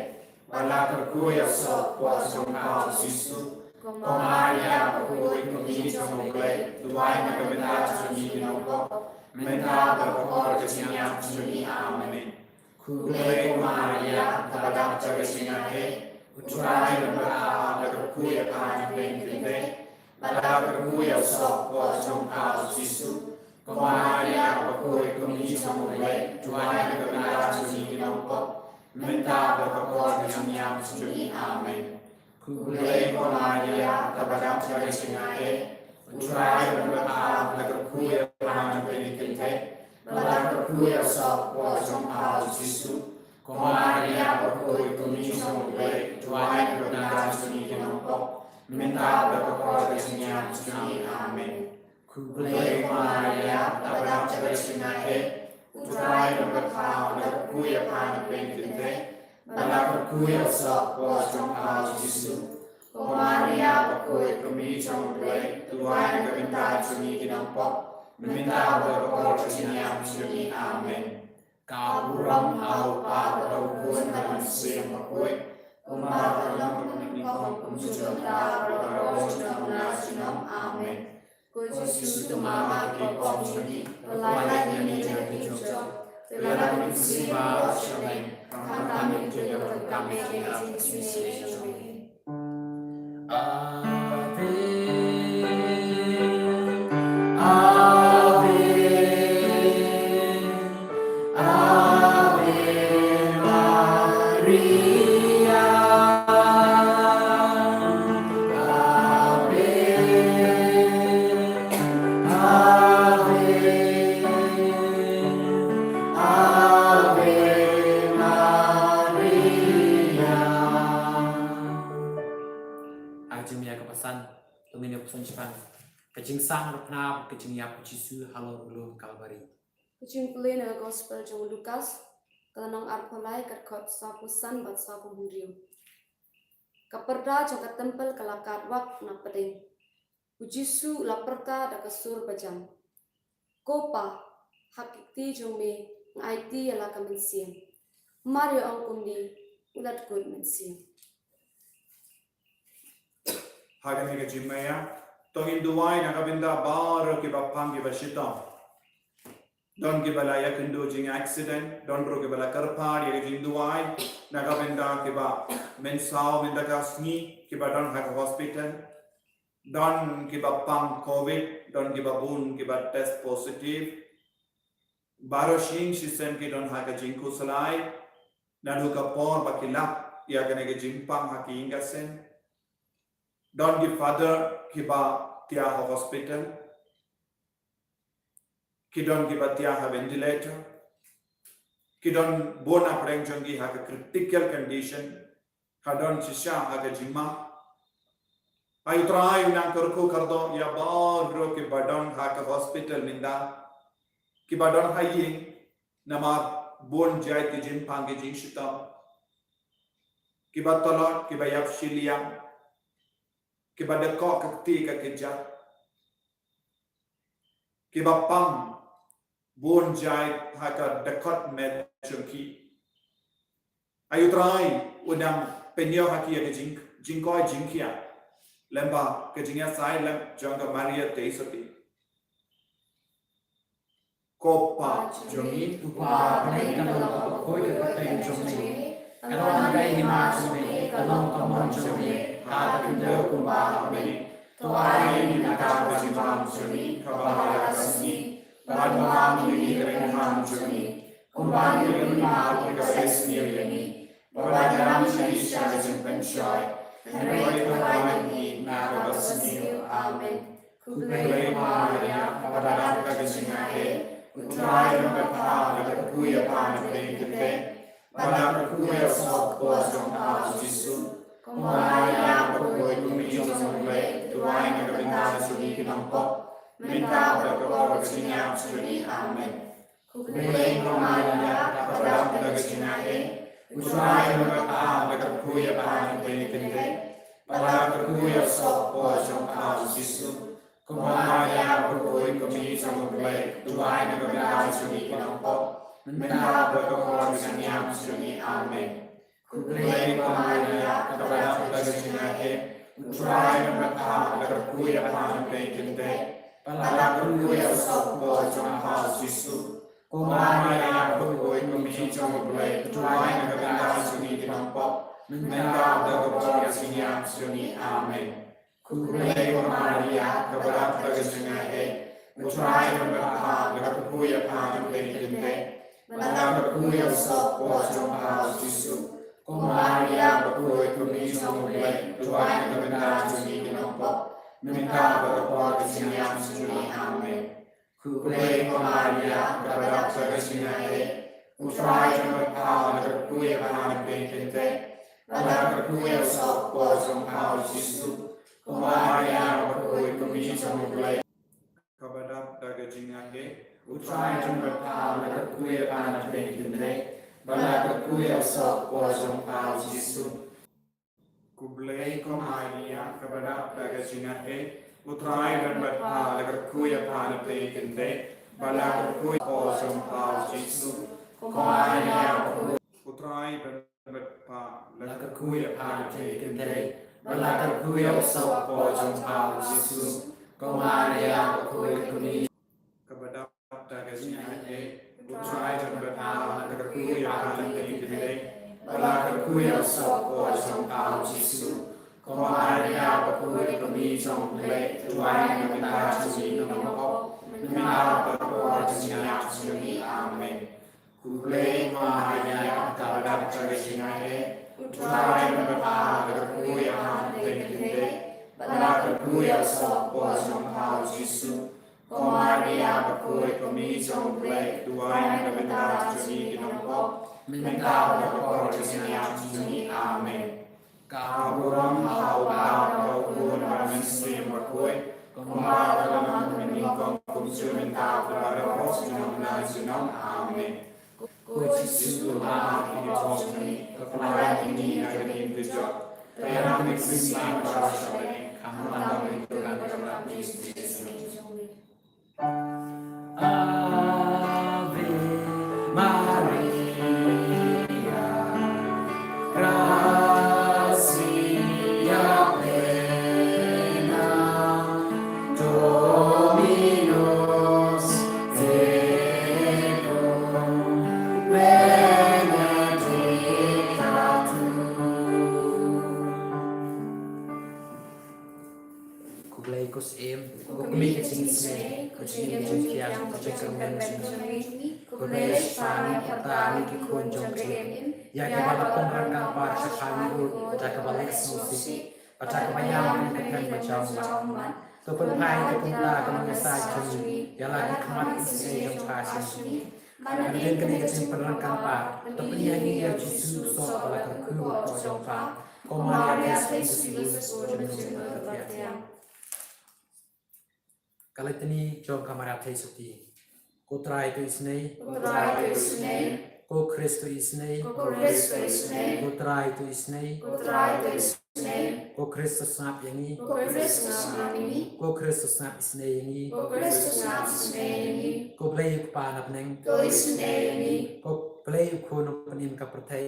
bad la kyrkhu ïa u soh hapoh jong pha u Jisu. Ko Maria bakhuid, ka kmie jong U Blei, duwai na ka bynta jong ngi ki nongpop, mynta bad ha ka por ka jingïap jong ngi. Amen. Khublei ko Maria, kaba dap da ka jingaiei, U Trai u don bad pha, la kyrkhu ïa pha na pdeng ki kynthei, bad la kyrkhu ïa u soh hapoh jong pha u Jisu. Ko Maria bakhuid, ka kmie jong U Blei, duwai na ka bynta jong ngi ki nongpop, mynta bad ha ka por ka jingïap jong ngi. Amen. Khublei ko Maria, kaba dap da ka jingaiei, U Trai u don bad pha, la kyrkhu ïa pha na pdeng ki kynthei, bad la kyrkhu ïa u soh hapoh jong pha u Jisu. Ko Maria bakhuid, ka kmie jong U Blei, duwai na ka bynta jong ngi ki nongpop, mynta bad ha ka por ka jingïap jong ngi. Amen. Khublei ko Maria, kaba dap da ka jingaiei, U Trai u don bad pha, la kyrkhu ïa pha na pdeng ki kynthei, bad la kyrkhu ïa u soh hapoh jong pha u Jisu. Ko Maria bakhuid, ka kmie jong U Blei, duwai na ka bynta jong ngi ki nongpop, mynta bad ha ka por ka jingïap jong ngi. Amen. Ka burom ha U Kpa bad ha U Khun bad ha U Mynsiem Bakhuid, kumba ka long mynnyngkong, kumjuh mynta bad baroh junom la junom. Amen. Ko Jisu, to map ïa ki pop jong ngi, to pynlait ïa ngi na ki jong, to ïalam ïa ngi sha ka jingim, khamtam ïa ka jingim, khamtam ïa ka jingim. Ave, Ave, Ave Maria. Ave, Sah ngan phna bad ka jingïap u Jisu halor u lum Kalbari. Ka jingpule na ka Gospel jong u Lukas, ka lynnong arphew lai, ka dkhot sawphew san bad sawphew hynriew. Ka pyrda jong ka templ ka la kad wak na pdeng. U Jisu u la pyrta da ka sur bajam, "Ko Pa, ha ki kti jong me nga aiti ïa la ka mynsiem." Mar ïa ong kumne, u la dkut mynsiem. Ha kane ka jingmaïa, to ngin duwai na ka bynta baroh kiba pang kiba shitom. Don kiba la ïakynduh jingaccident, don ruh kiba la kyrpad ïa ka jingduwai na ka bynta kiba mynsaw mynta ka sngi, kiba don ha ka hospital. Don kiba pang covid, don kiba bun kiba test positive. Baroh shi ïing shi sem ki don ha ka jingkhuslai naduh ka por ba ki lap ïa kane ka jingpang ha ki ïing ka sem. Don ki father kiba thiah ha hospital, ki don kiba thiah ha ventilator, ki don bun na pdeng jong ki ha ka critical condition, ka don shisha ha ka jingma. Ai U Trai, u nang kyrkhu kyrdoh ïa baroh kiba don ha ka hospital mynta, kiba don ha ïing namar bun jait ki jingpang ki jingshitom, kiba tlot, kiba ïap shiliang, kiba dkoh ka kti ka kjat, kiba pang bun jait ha ka dkhot met jong ki. Ai U Trai, u nang pynïoh ha ki ïa ka jing, jingkoit jingkhiah lem bad ka jingïasaid lem jong ka Maria Theisotti. Ko Pa jong ngi, uba ha bneng, ka long ka kyrteng jong me, ka long ka hima jong me, ka long ka mon jong me ha ka khyndew kumba ha bneng. To ai ïa ngi mynta ka jingbam jong ngi kaba ha ka sngi, bad to ïoh ïa ngi ka jingbam jong ngi, kumba ngi ruh ngi ïoh ïa kiba sniew ïa ngi, bad ym dei sha ka jingpynshoi, hynrei to khawai ngi na kaba sniew. Amen. Khublei ko Maria, kaba dap da ka jingaiei, U Trai u don bad pha, la kyrkhu ïa pha na pdeng ki kynthei, bad la kyrkhu ïa u soh ka por jong pha u Jisu. Ko Maria bakhuid, ko Kmie jong U Blei, duwai na ka bynta jong ngi ki nongpop, mynta bad ha ka por ka jingïap jong ngi. Amen. Khublei ko Maria, kaba dap da ka jingaiei, U Trai u don bad pha, la kyrkhu ïa pha na pdeng ki kynthei, bad la kyrkhu ïa u soh ka por jong pha u Jisu. Ko Maria bakhuid, ko Kmie jong U Blei, duwai na ka bynta jong ngi ki nongpop, mynta bad ha ka por ka jingïap jong ngi. Amen. Khublei ko Maria, kaba dap da ka jingaiei, U Trai u don bad pha, la kyrkhu ïa pha na pdeng ki kynthei, bad la kyrkhu ïa u soh ka por jong pha u Jisu. Ko Maria bakhuid, ko Kmie jong U Blei, duwai na ka bynta jong ngi ki nongpop, mynta bad ha ka por ka jingïap jong ngi. Amen. Khublei ko Maria, kaba dap da ka jingaiei, U Trai u don bad pha, la kyrkhu ïa pha na pdeng ki kynthei, bad la kyrkhu ïa u soh ka por jong pha u Jisu. Ko Maria bakhuid, ko Kmie jong U Blei, duwai na ka bynta jong ngi ki nongpop, mynta bad ha ka por ka jingïap jong ngi. Amen. Khublei ko Maria, kaba dap da ka jingaiei, U Trai u don bad pha, la kyrkhu ïa pha na pdeng ki kynthei, bad la kyrkhu ïa u soh ka por jong pha u Jisu. Ko Maria bakhuid, ko Kmie jong U Blei, kaba dap da ka jingaiei, U Trai u don bad pha, la kyrkhu ïa pha na pdeng ki kynthei, bad la kyrkhu ïa u soh ka por jong pha u Jisu. Khublei ko Maria, kaba dap da ka jingaiei, U Trai u don bad pha, la kyrkhu ïa pha na pdeng ki kynthei, bad la kyrkhu ïa u soh ka por jong pha u Jisu. Ko Maria bakhuid, U Trai u don bad pha, la kyrkhu ïa pha na pdeng ki kynthei, bad la kyrkhu ïa u soh ka por jong pha u Jisu. Ko Maria bakhuid, ko Kmie, kaba dap da ka jingaiei, U Trai u don bad pha, la kyrkhu ïa pha na pdeng ki kynthei, bad la kyrkhu ïa u soh ka por jong pha u Jisu. Ko Maria bakhuid, ko Kmie jong U Blei, duwai na ka bynta jong ngi ki nongpop, mynta bad ha ka por ka jingïap jong ngi. Amen. Khublei ko Maria, kaba dap da ka jingaiei, U Trai u don bad pha, la kyrkhu ïa pha na pdeng ki kynthei, bad la kyrkhu ïa u soh ka por jong pha u Jisu. Ko Maria bakhuid, ko Kmie jong U Blei, duwai na ka bynta jong ngi ki nongpop, mynta bad ha ka por ka jingïap jong ngi. Amen. Ka burom ha U Kpa, ha U Khun bad ha U Mynsiem Bakhuid, Kumba la long ha kaba nyngkong, kumjuh mynta, kumba baroh junom la junom. Amen. Ko Jisu, la map ïa ki bapher jong ngi, ba pynlait ïa ngi na ka ding dujok. Ba ïarap ïa ngi shisien ba ngi sah sha bneng, khamtam ïa ngi ha ka jingïaid jong ngi. Ave Maria, gratia plena, Dominus tecum, benedicta tu. Ko Blei ko Syiem, ko Kmie ka jingisynei, ko Jingim jingpyniaid, ko Jingkyrmen jong ngi, ko Blei Shipang, ngi pyrta ngi ki khun jong ka Im, ïa kiba la pynryngkang pat sha ka ngi ruh da kaba leh sngewsih bad da kaba ïam ha ka kyrteng ba jong U Blei. To pynphai ïa ka kumta ka nongïasaid jong ngi ïa la ki khmat isynei jong ka jong ngi. Bad hadien kane ka jingpynryngkang pat, to pynïaid ïa ngi ïa u Jisu u soh ba la kyrkhu hapoh jong pha. Ko Maria, theisotti, ko jingmut ka jong ngi. Ka Litany jong ka Maria Theisotti. Ko Trai to isynei. Ko Trai to isynei. Ko Khrist to isynei. Ko Khrist to isynei. Ko Trai to isynei. Ko Trai to isynei. Ko Khrist to sngap ïa ngi. Ko Khrist to sngap ïa ngi. Ko Khrist to sngap isynei ïa ngi. Ko Khrist to sngap isynei ïa ngi. Ko Blei u Kpa na bneng. To isynei ïa ngi. Ko Blei u Khun u Nongpynim ka pyrthei.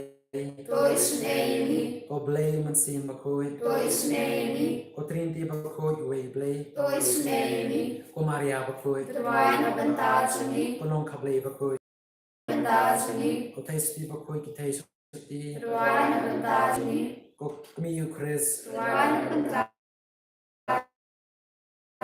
To isynei ïa ngi. Ko Blei u Mynsiem Bakhuid. To isynei ïa ngi. Ko Trinity Bakhuid uwei u Blei. To isynei ïa ngi. Ko Maria Bakhuid. To duwai na ka bynta jong ngi. Ko Nongkha Blei Bakhuid. Bynta jong ngi. Ko Theisotti Bakhuid ki theisotti. To duwai na ka bynta jong ngi. Ko Kmie u Khrist. To duwai na ka bynta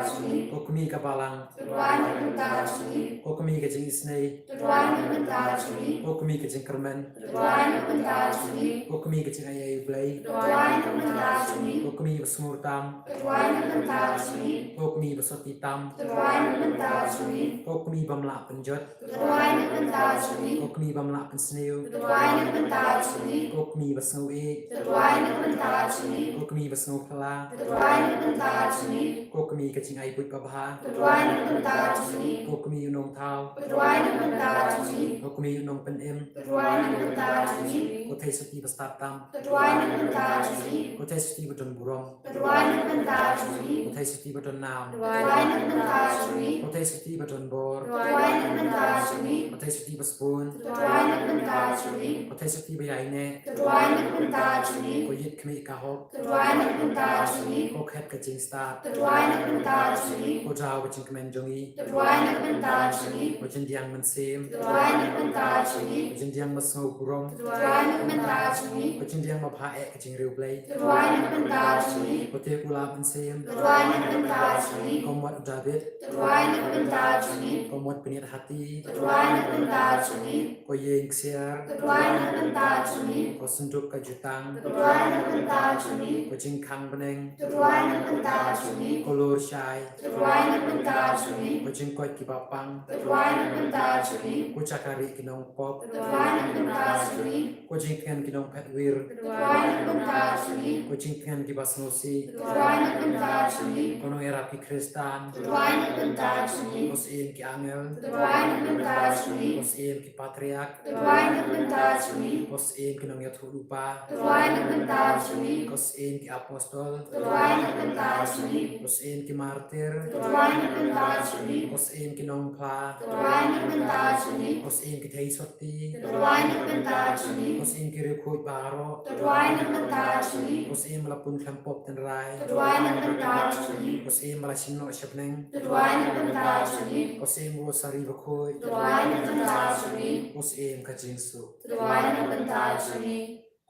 jong ngi. Ko Kmie ka Balang. To duwai na ka bynta jong ngi. Ko Kmie ka jingisynei. To duwai na ka bynta jong ngi. Ko Kmie ka jingkyrmen. To duwai na ka bynta jong ngi. Ko Kmie ka jingaiei U Blei. To duwai na ka bynta jong ngi. Ko Kmie ba sngewtam. To duwai na ka bynta jong ngi. Ko Kmie ba sotti tam. To duwai na ka bynta jong ngi. Ko Kmie bym lah pynjot. To duwai na ka bynta jong ngi. Ko Kmie bym lah pynsniew. To duwai na ka bynta jong ngi. Ko Kmie ba sngewieit. To duwai na ka bynta jong ngi. Ko Kmie ba sngewphylla. To duwai na ka bynta jong ngi. Ko Kmie ka jingai buit babha. To duwai na ka bynta jong ngi. Ko Kmie u Nongthaw. To duwai na ka bynta jong ngi. Ko Kmie u Nongpynim. To duwai na ka bynta jong ngi. Ko Theisotti ba stad tam. To duwai na ka bynta jong ngi. Ko Theisotti ba don burom. To duwai na ka bynta jong ngi. Ko Theisotti ba don nam. To duwai na ka bynta jong ngi. Ko Theisotti ba don bor. To duwai na ka bynta jong ngi. Ko Theisotti ba sbun. To duwai na ka bynta jong ngi. Ko Theisotti ba ïaineh. To duwai na ka bynta jong ngi. Ko Ïit Khmih ka hok. To duwai na ka bynta jong ngi. Ko Khet ka jingstad. To duwai na ka bynta jong ngi. Ko Daw ka jingkmen jong ngi. To duwai na ka bynta jong ngi. Ko Jingdiang Mynsiem. To duwai na ka bynta jong ngi. Ko Jingdiang ba sngew burom. To duwai na ka bynta jong ngi. Ko Jingdiang babha eh ka jingriewblei. To duwai na ka bynta jong ngi. Ko Tyrkulam Mynsiem. To duwai na ka bynta jong ngi. Ko Mot u Dabid. To duwai na ka bynta jong ngi. Ko Mot Bniat Hati. To duwai na ka bynta jong ngi. Ko Ïing Ksiar. To duwai na ka bynta jong ngi. Ko Synduk ka Jutang. To duwai na ka bynta jong ngi. Ko Jingkhang Bneng. To duwai na ka bynta jong ngi. Ko Lur Shai. To duwai na ka bynta jong ngi. Ko Jingkoit kiba pang. To duwai na ka bynta jong ngi. Ko Jaka Rieh ki Nongpop. To duwai na ka bynta jong ngi. Ko Jingtngen ki Nongphetwir. To duwai na ka bynta jong ngi. Ko Jingtngen kiba sngewsih. To duwai na ka bynta jong ngi. Ko Nongïarap ki Khristan. To duwai na ka bynta jong ngi. Ko Syiem ki Angel. To duwai na ka bynta jong ngi. Ko Syiem ki Patriark. To duwai na ka bynta jong ngi. Ko Syiem ki Nongïathuhlypa. To duwai na ka bynta jong ngi. Ko Syiem ki Apostol. To duwai na ka bynta jong ngi. Ko Syiem ki Martir. To duwai na ka bynta jong ngi. Ko Syiem ki Nongphla. To duwai na ka bynta jong ngi. Ko Syiem ki Theisotti. To duwai na ka bynta jong ngi. Ko Syiem ki Riewkhuid baroh. To duwai na ka bynta jong ngi. Ko Syiem ba la pun khlem pop tynrai. To duwai na ka bynta jong ngi. Ko Syiem ba la shim noh sha bneng. To duwai na ka bynta jong ngi. Ko Syiem Rosari bakhuid. To duwai na ka bynta jong ngi. Ko Syiem ka jingsuk. To duwai na ka bynta jong ngi.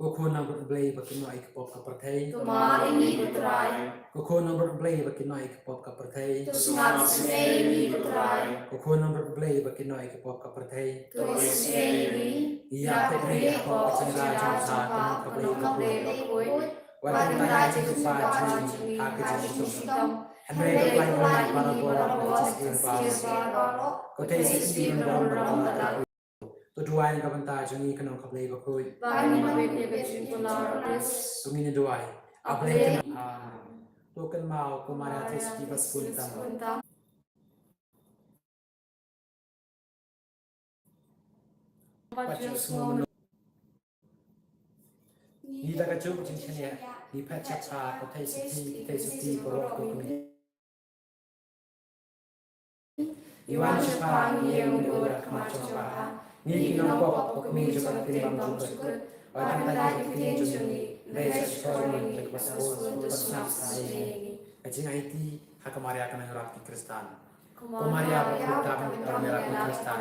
Ko Khun Nongpynim Blei ba kynnoh ïa ka pop ka pyrthei. To map ïa ngi ko Trai. Ko Khun Nongpynim Blei ba kynnoh ïa ka pop ka pyrthei. To sngap isynei ïa ngi ko Trai. Ko Khun Nongpynim Blei ba kynnoh ïa ka pop ka pyrthei. To isynei ïa ngi. Ïa pyrshah ïa ka pop ka jingïaid jong pha, ka Blei bakhuid. Wat kyntait ïa ka jingpynpaw jong ngi ha ka jingshitom, hynrei to pynlait ïa ngi na ka bor jong ka jingsniew baroh. Ko Theisotti ba don burom bad la To duwai na ka bynta jong ngi, ko Nongkha Blei bakhuid. Ba ngin ïa bit ïa ka jingkular. To ngin ïa duwai. A Blei, Amen. To kynmaw ko Maria Theisotti ba sngewbha tam. Ngi da ka jingshaniah ngi phet shaphang ko Theisotti, Theisotti baroh ko kmie. Ngi wan shaphang ngi ïeng bad ka khmat jong pha. Ngi ki nongpop, ko kmie jong ka ktien bymjukut. Wan kyntait ïa ka ktien jong ngi, hynrei sa shisha jong ngi, da kaba sngewbha, bad sngap sa ïa ngi. Ka jingaiti ha ka Maria ka nongïarap ki Khristan. Ko Maria ba kyrpang, ka nongïarap ki Khristan.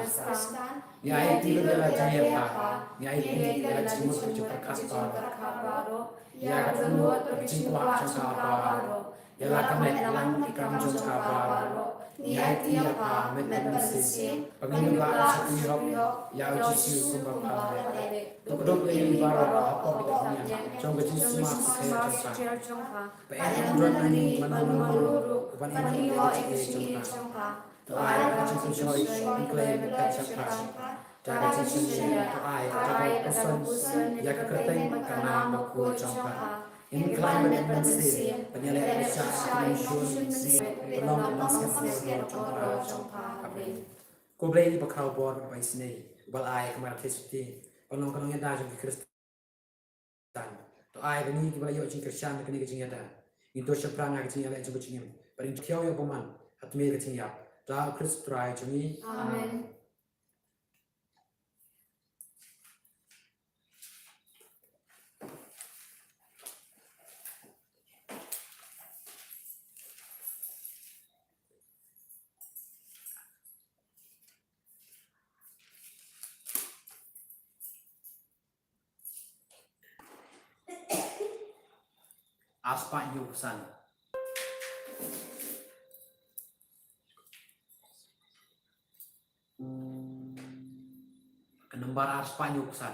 Ngi aiti ïa la jingïarap, ngi aiti ïa la jingmut jingpyrkhat baroh. Ïa ka dohnud bad ka jingkwah jong ka baroh. Ïa la ka met lang ki kam jong ka baroh. Ngi aiti ïa pha met bad mynsiem. Ba ngin ïoh ban sngewthuh ïa u Jisu kumba pha leh. To kdup ïa ngi baroh hapoh ka jingïaid jong ka jingsma shisha jong pha. Ba ïa ngi ruh ngi mano mano ruh ban ïoh ïa ka jingïaid jong pha. To ai ka jingkynjoh ban kloi bad ka jingpyrkhat. Da ka jingshaniah to ai ka jingpyrkhat ïa ka kyrteng bad ka nam bakhuid jong pha. Ngin khlaiñ bad ngin mynsiem ban ïaleh bad shah sha ka jingshun mynsiem ban long ka nongshun jong pha. Amen. Ko Blei ba khraw bor bad ba isynei, ba la ai ka Maria Theisotti ban long ka nongïada jong ki Khristan. To ai ba ngi kiba la ïoh jingkyrshan da kane ka jingïada ngin to shaphrang ha ka jingïaleh jong ka jingim bad ngin thiaw ïa u bymman ha tmier ka jingïap. Da U Khrist Trai jong ngi. Amen. Arspah hynñiew ksan. Ka nombar arspah hynñiew ksan.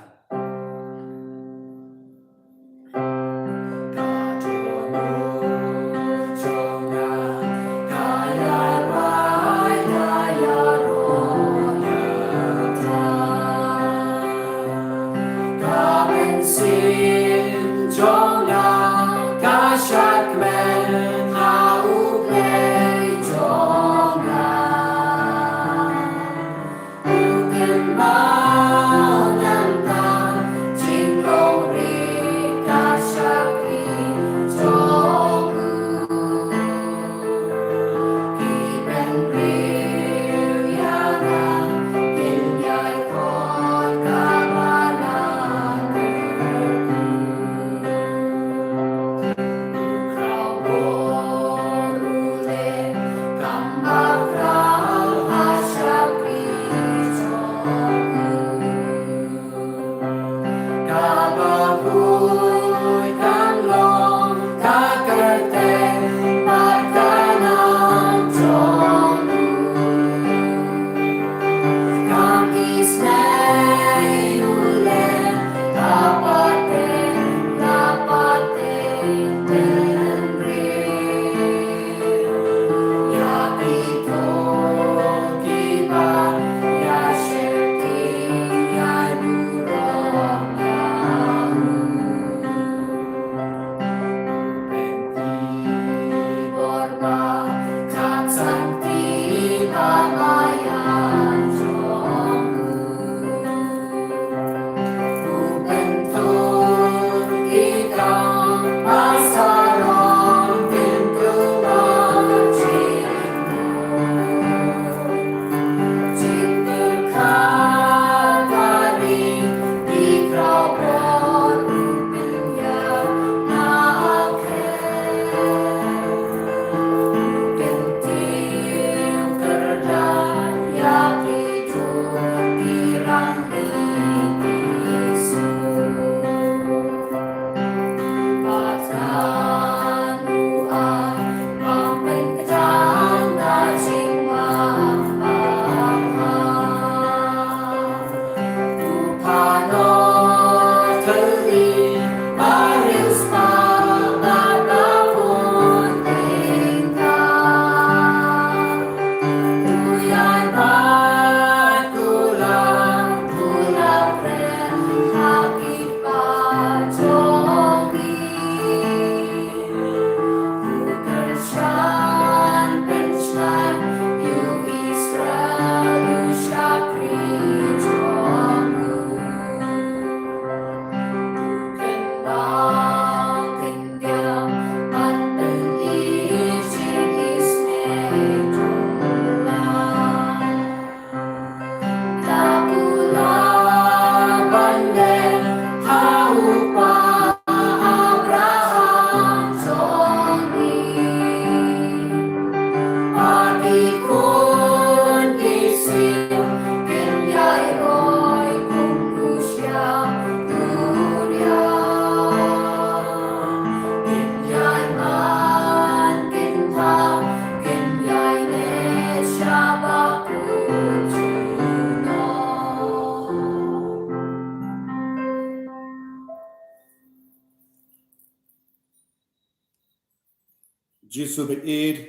Jisu bad ïeit,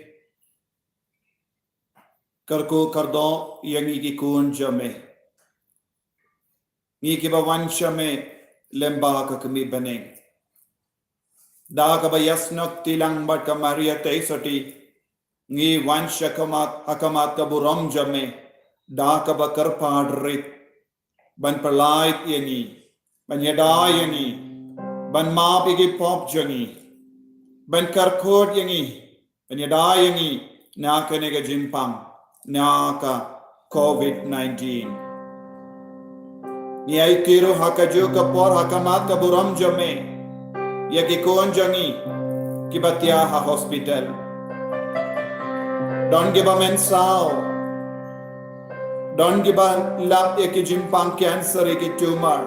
kyrkhu kyrdoh ïa ngi ki khun jong me. Ngi kiba wan sha me lyngba ka kmie bneng. Da kaba ïasnoh kti lang bad ka Maria Theisotti, ngi wan sha khmat, ha khmat ka burom jong me, da kaba kyrpad rit, ban pyllait ïa ngi, ban ïada ïa ngi, ban map ïa ki pop jong ngi, ban kyrkhu ïa ngi, ban ïada ïa ngi na kane ka jingpang, na ka COVID nineteen. Ngi aiti ruh ha kajuh ka por ha khmat ka burom jong me ïa ki khun jong ngi kiba thiah ha hospital. Don kiba mynsaw, don kiba lap ïa ki jingpang cancer, ïa ki tumor.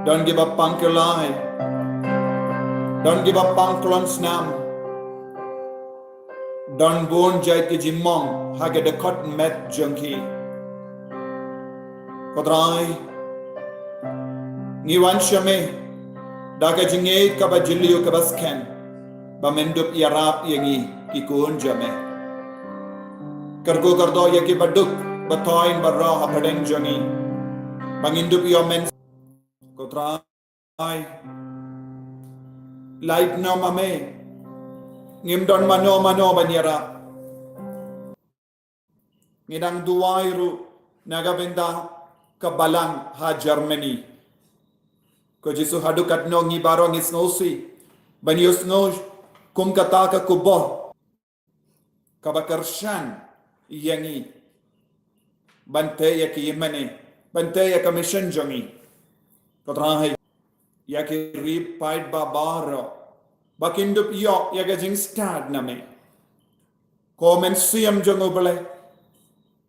Don kiba pang kyllai. Don kiba pang klong snam. Don bun jait ki jingmong ha ka dkhot met jong ki. Ko Trai, ngi wan sha me da ka jingïeit kaba jylliew kaba skhem, ba men dup ïarap ïa ngi ki khun jong me. Kyrkhu kyrdoh ïa kiba duk, ba thoiñ baroh hapdeng jong ngi, ba ngin dup ïoh men. Ko Trai, lait noh ma me, ngim don mano mano ban ïarap. Ngi dang duwai ruh na ka bynta ka balang ha Germany. Ko Jisu, haduh katno ngi baroh ngi sngewsih ban ïohsngew kum kata ka khubor kaba kyrshan ïa ngi ban tei ïa ki ïingmane, ban tei ïa ka mission jong ngi. Ko Trai, ïa ki ri paidbah baroh, ba kin dup ïoh ïa ka jingstad na me. Ko Mynsiem jong U Blei,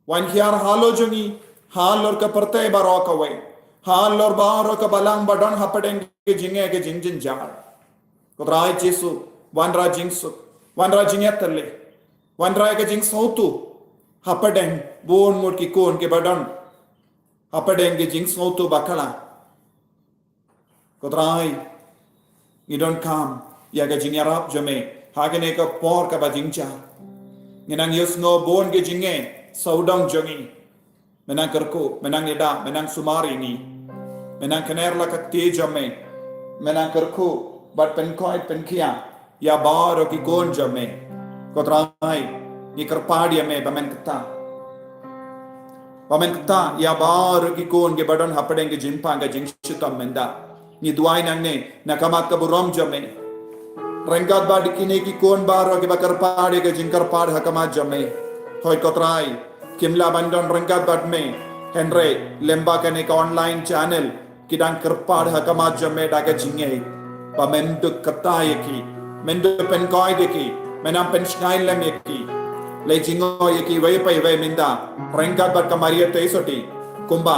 wan hiar halor jong ngi, halor ka pyrthei baroh kawei, halor baroh ka balang ba don hapdeng ka jingeh ka jingjynjar. Ko Trai Jisu, wanrah jingsuk, wanrah jingïatylli, wanrah ka jingsngewthuh hapdeng bun ngut ki khun kiba don hapdeng ka jingsngewthuh bakla. Ko Trai, ngi donkam ïa ka jingïarap jong me ha kane ka por kaba jynjar. Ngi nang ïohsngew bun ki jingeh sawdong jong ngi. Me nang kyrkhu, me nang ïada, me nang sumar ïa ngi. Me nang kner la ka kti jong me. Me nang kyrkhu bad pynkoit pynkhia ïa baroh ki khun jong me. Ko Trai, ngi kyrpad ïa me ba men kyrta, ba men kyrta ïa baroh ki khun kiba don hapdeng ka jingpang ka jingshitom mynta. Ngi duwai nangne na ka mat ka burom jong me. Ryngkat bad kine ki khun baroh kiba kyrpad ïa ka jingkyrpad ha ka mat jong me. Hooid Ko Trai, kim lah ban don ryngkat bad me, hynrei lyngba kane ka online channel ki dang kyrpad ha ka mat jong me da ka jingngeit ba men dup kyrta ïa ki, men dup pynkoit ïa ki, men nang pynshngaiñ lem ïa ki. Leit jngoh ïa ki iwei pa iwei mynta ryngkat bad ka Maria Theisotti. Kumba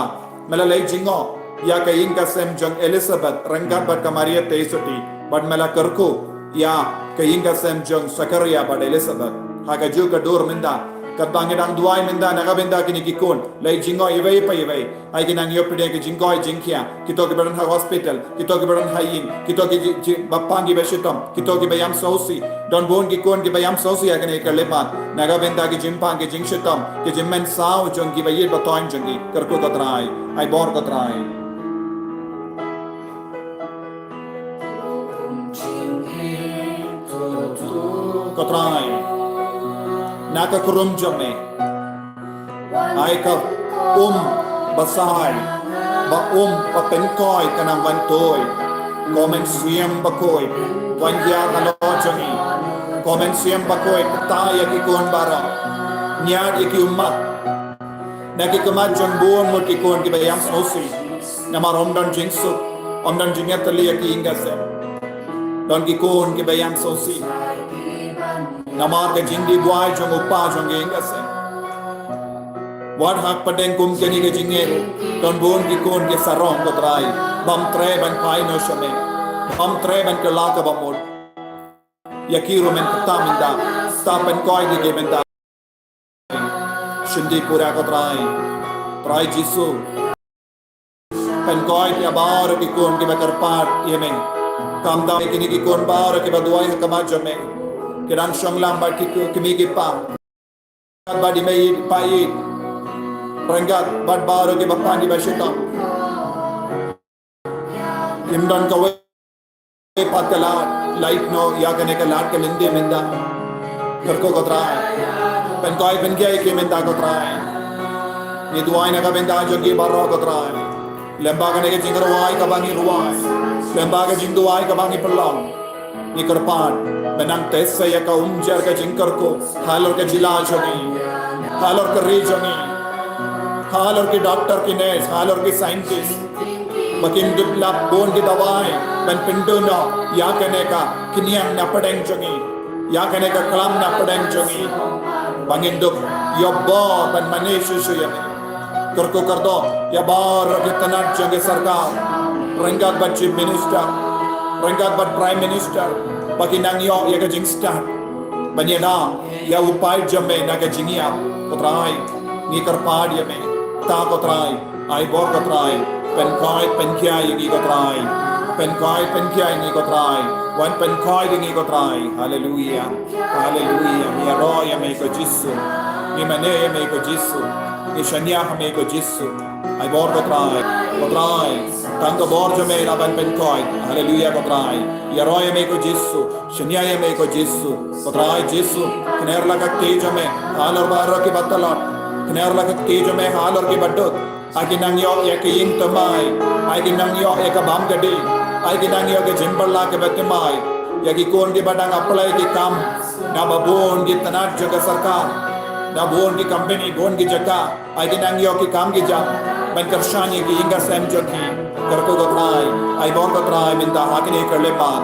me la leit jngoh ïa ka ïing ka sem jong Elizabeth ryngkat bad ka Maria Theisotti, bad me la kyrkhu ïa ka ïing ka sem jong Zakaria bad Elizabeth ha kajuh ka dur mynta. Katba ngi dang duwai mynta na ka bynta kine ki khun, leit jngoh iwei pa iwei. Ai ki nang ïoh pdiang ki jingkoit jingkhiah, kito kiba don ha hospital, kito kiba don ha ïing, kito ki ji, ji, ba pang kiba shitom, kito kiba ïam sngewsih. Don bun ki khun kiba ïam sngewsih ha kane ka lyngba na ka bynta ki jingpang ki jingshitom, ki jingmynsaw jong kiba ïeit ba thoiñ jong ki. Kyrkhu Ko Trai, ai bor Ko Trai. Ko Trai, na ka kurum jong me, ai ka um ba sah, ba um ba pynkoit ka nang wan tuid. Ko Mynsiem Bakhuid, wan hiar halor jong ngi. Ko Mynsiem Bakhuid, kyrta ïa ki khun baroh, ñiad ïa ki ummat na ki khmat jong bun ngut ki khun kiba ïam sngewsih. Namar ym don jingsuk, ym don jingïatylli ïa ki ïing ka sem. Don ki khun kiba ïam sngewsih namar ka jingdih buaid jong u kpa jong ki ïing ka sem. Wat hapdeng kum kane ka jingeh, don bun ki khun ki sarong Ko Trai, bym treh ban phai noh sha me, bym treh ban kylla kaba mut. Ïa ki ruh men kyrta mynta, kyrta pynkoit ïa ki mynta. Shim dih pura Ko Trai. Trai Jisu, pynkoit ïa baroh ki khun kiba kyrpad ïa me. Kam dei kine ki khun baroh kiba duwai ha khmat jong me, ki dang shong lang bad ki kmie ki kpa, bad i mei i pa i, ryngkat bad baroh kiba pan iba shitom. Kim don kawei pat ka lad, lait noh ïa kane ka lad ka lynti mynta. Kyrkhu ko Trai, pynkhuid pynkhia ïa ki mynta ko Trai. Ngi duwai na ka bynta jong ki baroh ko Trai. Lem bad kane ka jingrwai kaba ngi rwai, lem bad ka jingduwai kaba ngi pynlong, ngi kyrpad ba nang test ïa ka umjer ka jingkyrkhu halor ka jylla jong ngi, halor ka ri jong ngi, halor ki doctor ki nurse, halor ki scientist, ba kin dup lap bun ki dawai ban pynduh noh ïa kane ka khñiang na pdeng jong ngi, ïa kane ka klam na pdeng jong ngi, ba ngin dup ïoh bor ban mane shuh shuh ïa me. Kyrkhu kyrdoh ïa baroh ki tnat jong ka sorkar, ryngkat bad Chief Minister, ryngkat bad Prime Minister, ba kin nang ïoh ïa ka jingstad ban ïada ïa u paid jong me na ka jingïap. Ko Trai, ngi kyrpad ïa me. Ta ko Trai, ai bor ko Trai, pynkhuid pynkhia ïa ngi ko Trai, pynkhuid pynkhia ïa ngi ko Trai, wan pynkhuid ïa ngi ko Trai. Haleluia. Haleluia. Ngi ïaroh ïa me ko Jisu. Ngi mane ïa me ko Jisu. Ngi shaniah ïa me ko Jisu. Ai bor ko Trai. Ko Trai, tang ka bor jong me la ban pynkhuid. Haleluia ko Trai. Ïaroh ïa me ko Jisu. Shaniah ïa me ko Jisu. Ko Trai Jisu, kner la ka kti jong me halor baroh kiba tlot. Kner la ka kti jong me halor kiba duk. Ai ki nang ïoh ïa ka ïing thymmai, ai ki nang ïoh ïa ka bam ka dih, ai ki nang ïoh ka jingbylla kaba thymmai. Ïa ki khun kiba dang apply ki kam na ba bun ki tnat jong ka sorkar, na bun ki company, bun ki jaka, ai ki nang ïoh ki kam ki jam ban kyrshan ïa ki ïing ka sem jong ki. Kyrkhu ko Trai, ai bor ko Trai mynta ha kine ki khyllipmat.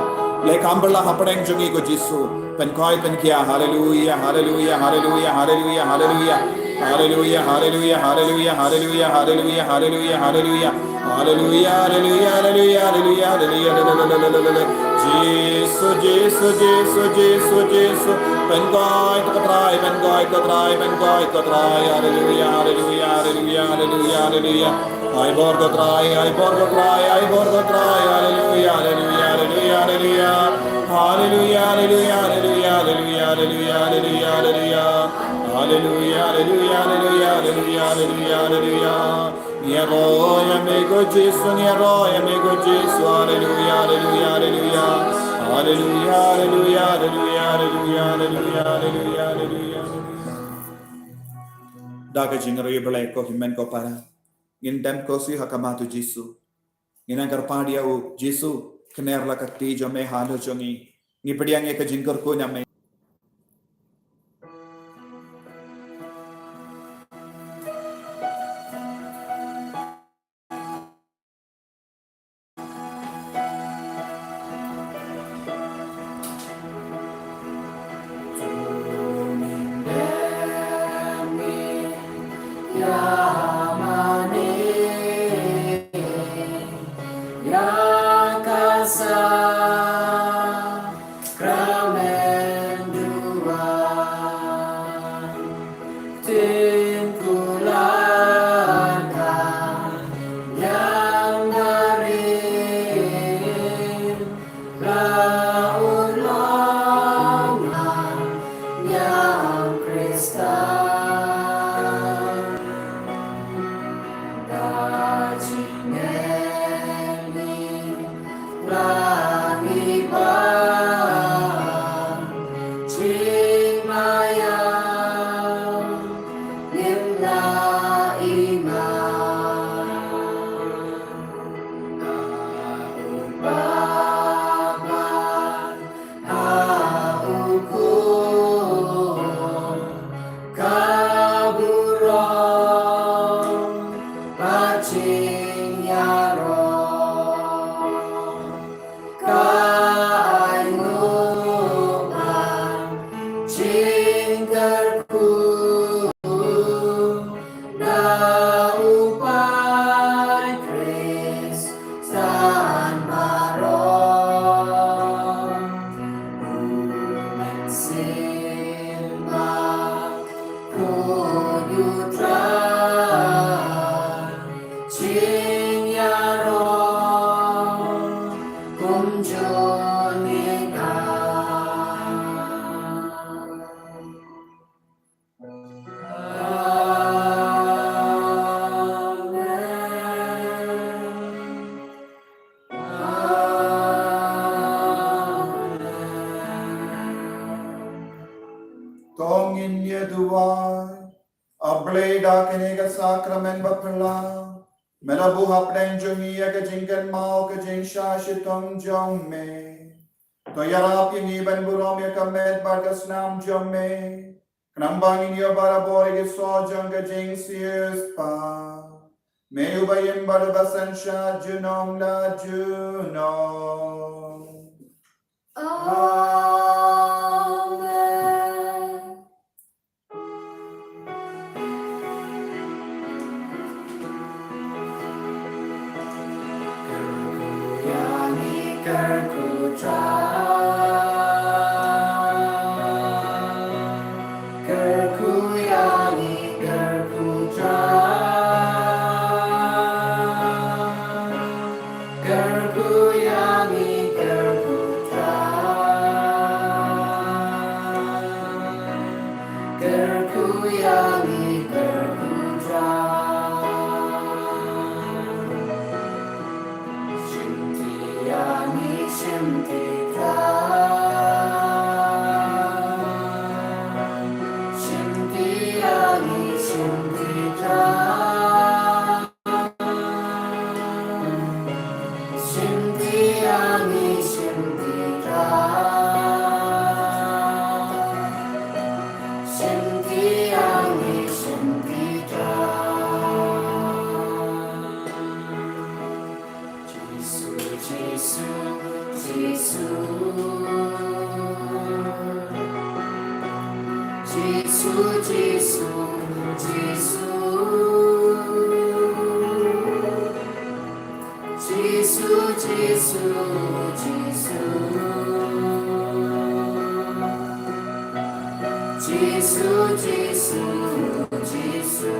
Leh kam bylla hapdeng jong ngi ko Jisu. Pynkhuid pynkhia. Haleluia, haleluia, haleluia, haleluia, haleluia. Haleluia, haleluia, haleluia, haleluia, haleluia, haleluia, haleluia. Haleluia, haleluia, haleluia, haleluia, haleluia, haleluia, haleluia. Jisu, Jisu, Jisu, Jisu, Jisu. Pynkhuid ko Trai, pynkhuid ko Trai, pynkhuid ko Trai. Haleluia, haleluia, haleluia, haleluia, haleluia. Ai bor ko Trai, ai bor ko Trai, ai bor ko Trai. Haleluia, haleluia, haleluia, haleluia. Haleluia, haleluia, haleluia, haleluia, haleluia, haleluia. Haleluia, haleluia, haleluia, haleluia, haleluia, haleluia. Ngi ïaroh ïa me ko Jisu, ngi ïaroh ïa me ko Jisu. Haleluia, haleluia, haleluia. Haleluia, haleluia, haleluia, haleluia, haleluia, haleluia. Da ka jingïarap Blei ko hynmen ko para, ngin dem ko sha ha khmat u Jisu. Ngin nang kyrpad ïa u Jisu, kner la ka kti jong me halor jong ngi. Ngi pdiang ïa ka jingkyrkhu na me. sakramen bapla. Me la buh hapdeng jong ngi ïa ka jingkynmaw ka jingshah shitom jong me. To ïarap ïa ngi ban burom ïa ka met bad ka snam jong me. Khnang ba ngin ïoh barabor ïa ki soh jong ka jingsiewspah. Me uba im bad uba synshar junom la junom. Amen. Kyrkhu ïa ngi, kyrkhu Trai. Kyrkhu ïa ngi, kyrkhu Trai. Shim ti ïa ngi, shim ti Trai. Shim ti ïa ngi, shim ti Trai. Shim ti ïa ngi, shim ti Trai. Shim ti ïa ngi, shim ti Trai. Jisu, Jisu, Jisu. Jisu, Jisu, Jisu. Jisu, Jisu, Jisu. Jisu, Jisu, Jisu.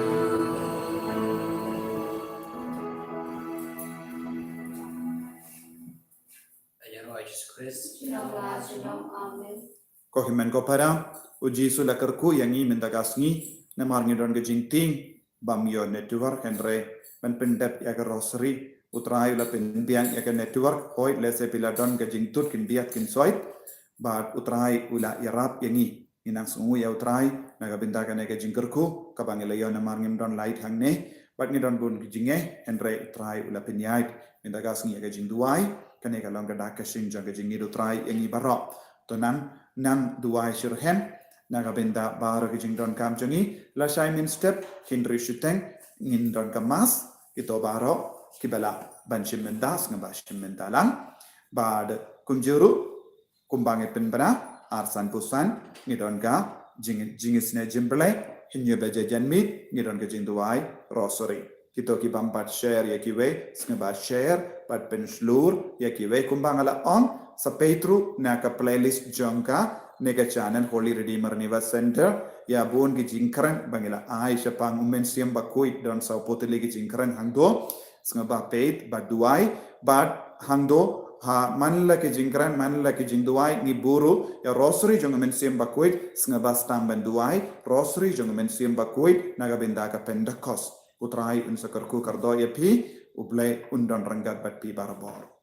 Ïa roi Jisu Khrist. Amen. Ko hynmen ko para, u Jisu la kyrkhu ïa ngi mynta ka sngi, namar ngi don ka jingtieng bym ïoh network, hynrei ban pyndep ïa ka rosary, u Trai u la pynbiang ïa ka network, hooid lehse phi la don ka jingtut khyndiat khynsoit, bad u Trai u la ïarap ïa ngi. Ngi nang sngewnguh ïa u Trai na ka bynta kane ka jingkyrkhu kaba ngi la ïoh, namar ngim don light hangne bad ngi don bun ki jingeh, hynrei u Trai u la pynïaid. Mynta ka sngi ïa ka jingduwai, kane ka long ka dak ka shin jong ka jingïeit u Trai ïa ngi baroh. To nang, nang duwai shitrhem na ka bynta baroh ki jingdonkam jong ngi. Lashai mynstep, hynriew shiteng ngin don ka mass. Kito baroh kiba lah ban shim bynta, sngewbha shim bynta lang. Bad kumjuh ruh, kumba ngi pynbna, ar san phew san ngi don ka jing, jingisynei jingpynleit, hynñiew baje janmiet ngi don ka jingduwai rosary. Kito ki bym pat share ïa kiwei, sngewbha share bad pynshlur ïa kiwei. Kumba nga la ong, sa peit ruh na ka playlist jong kane ka channel Holy Redeemer Universe Center ïa bun ki jingkren ba ngi la ai shaphang u Mynsiem Bakhuid, don saw phew tylli ki jingkren hangto. Sngewbha peit bad duwai, bad hangto ha man la ki jingkren, man la ki jingduwai, ngi buh ruh ïa rosary jong u Mynsiem Bakhuid. Sngewbha sdang ban duwai rosary jong u Mynsiem Bakhuid na ka bynta ka Pentecost. U Trai un sa kyrkhu kyrdoh ïa phi, U Blei un don ryngkat bad phi barabor.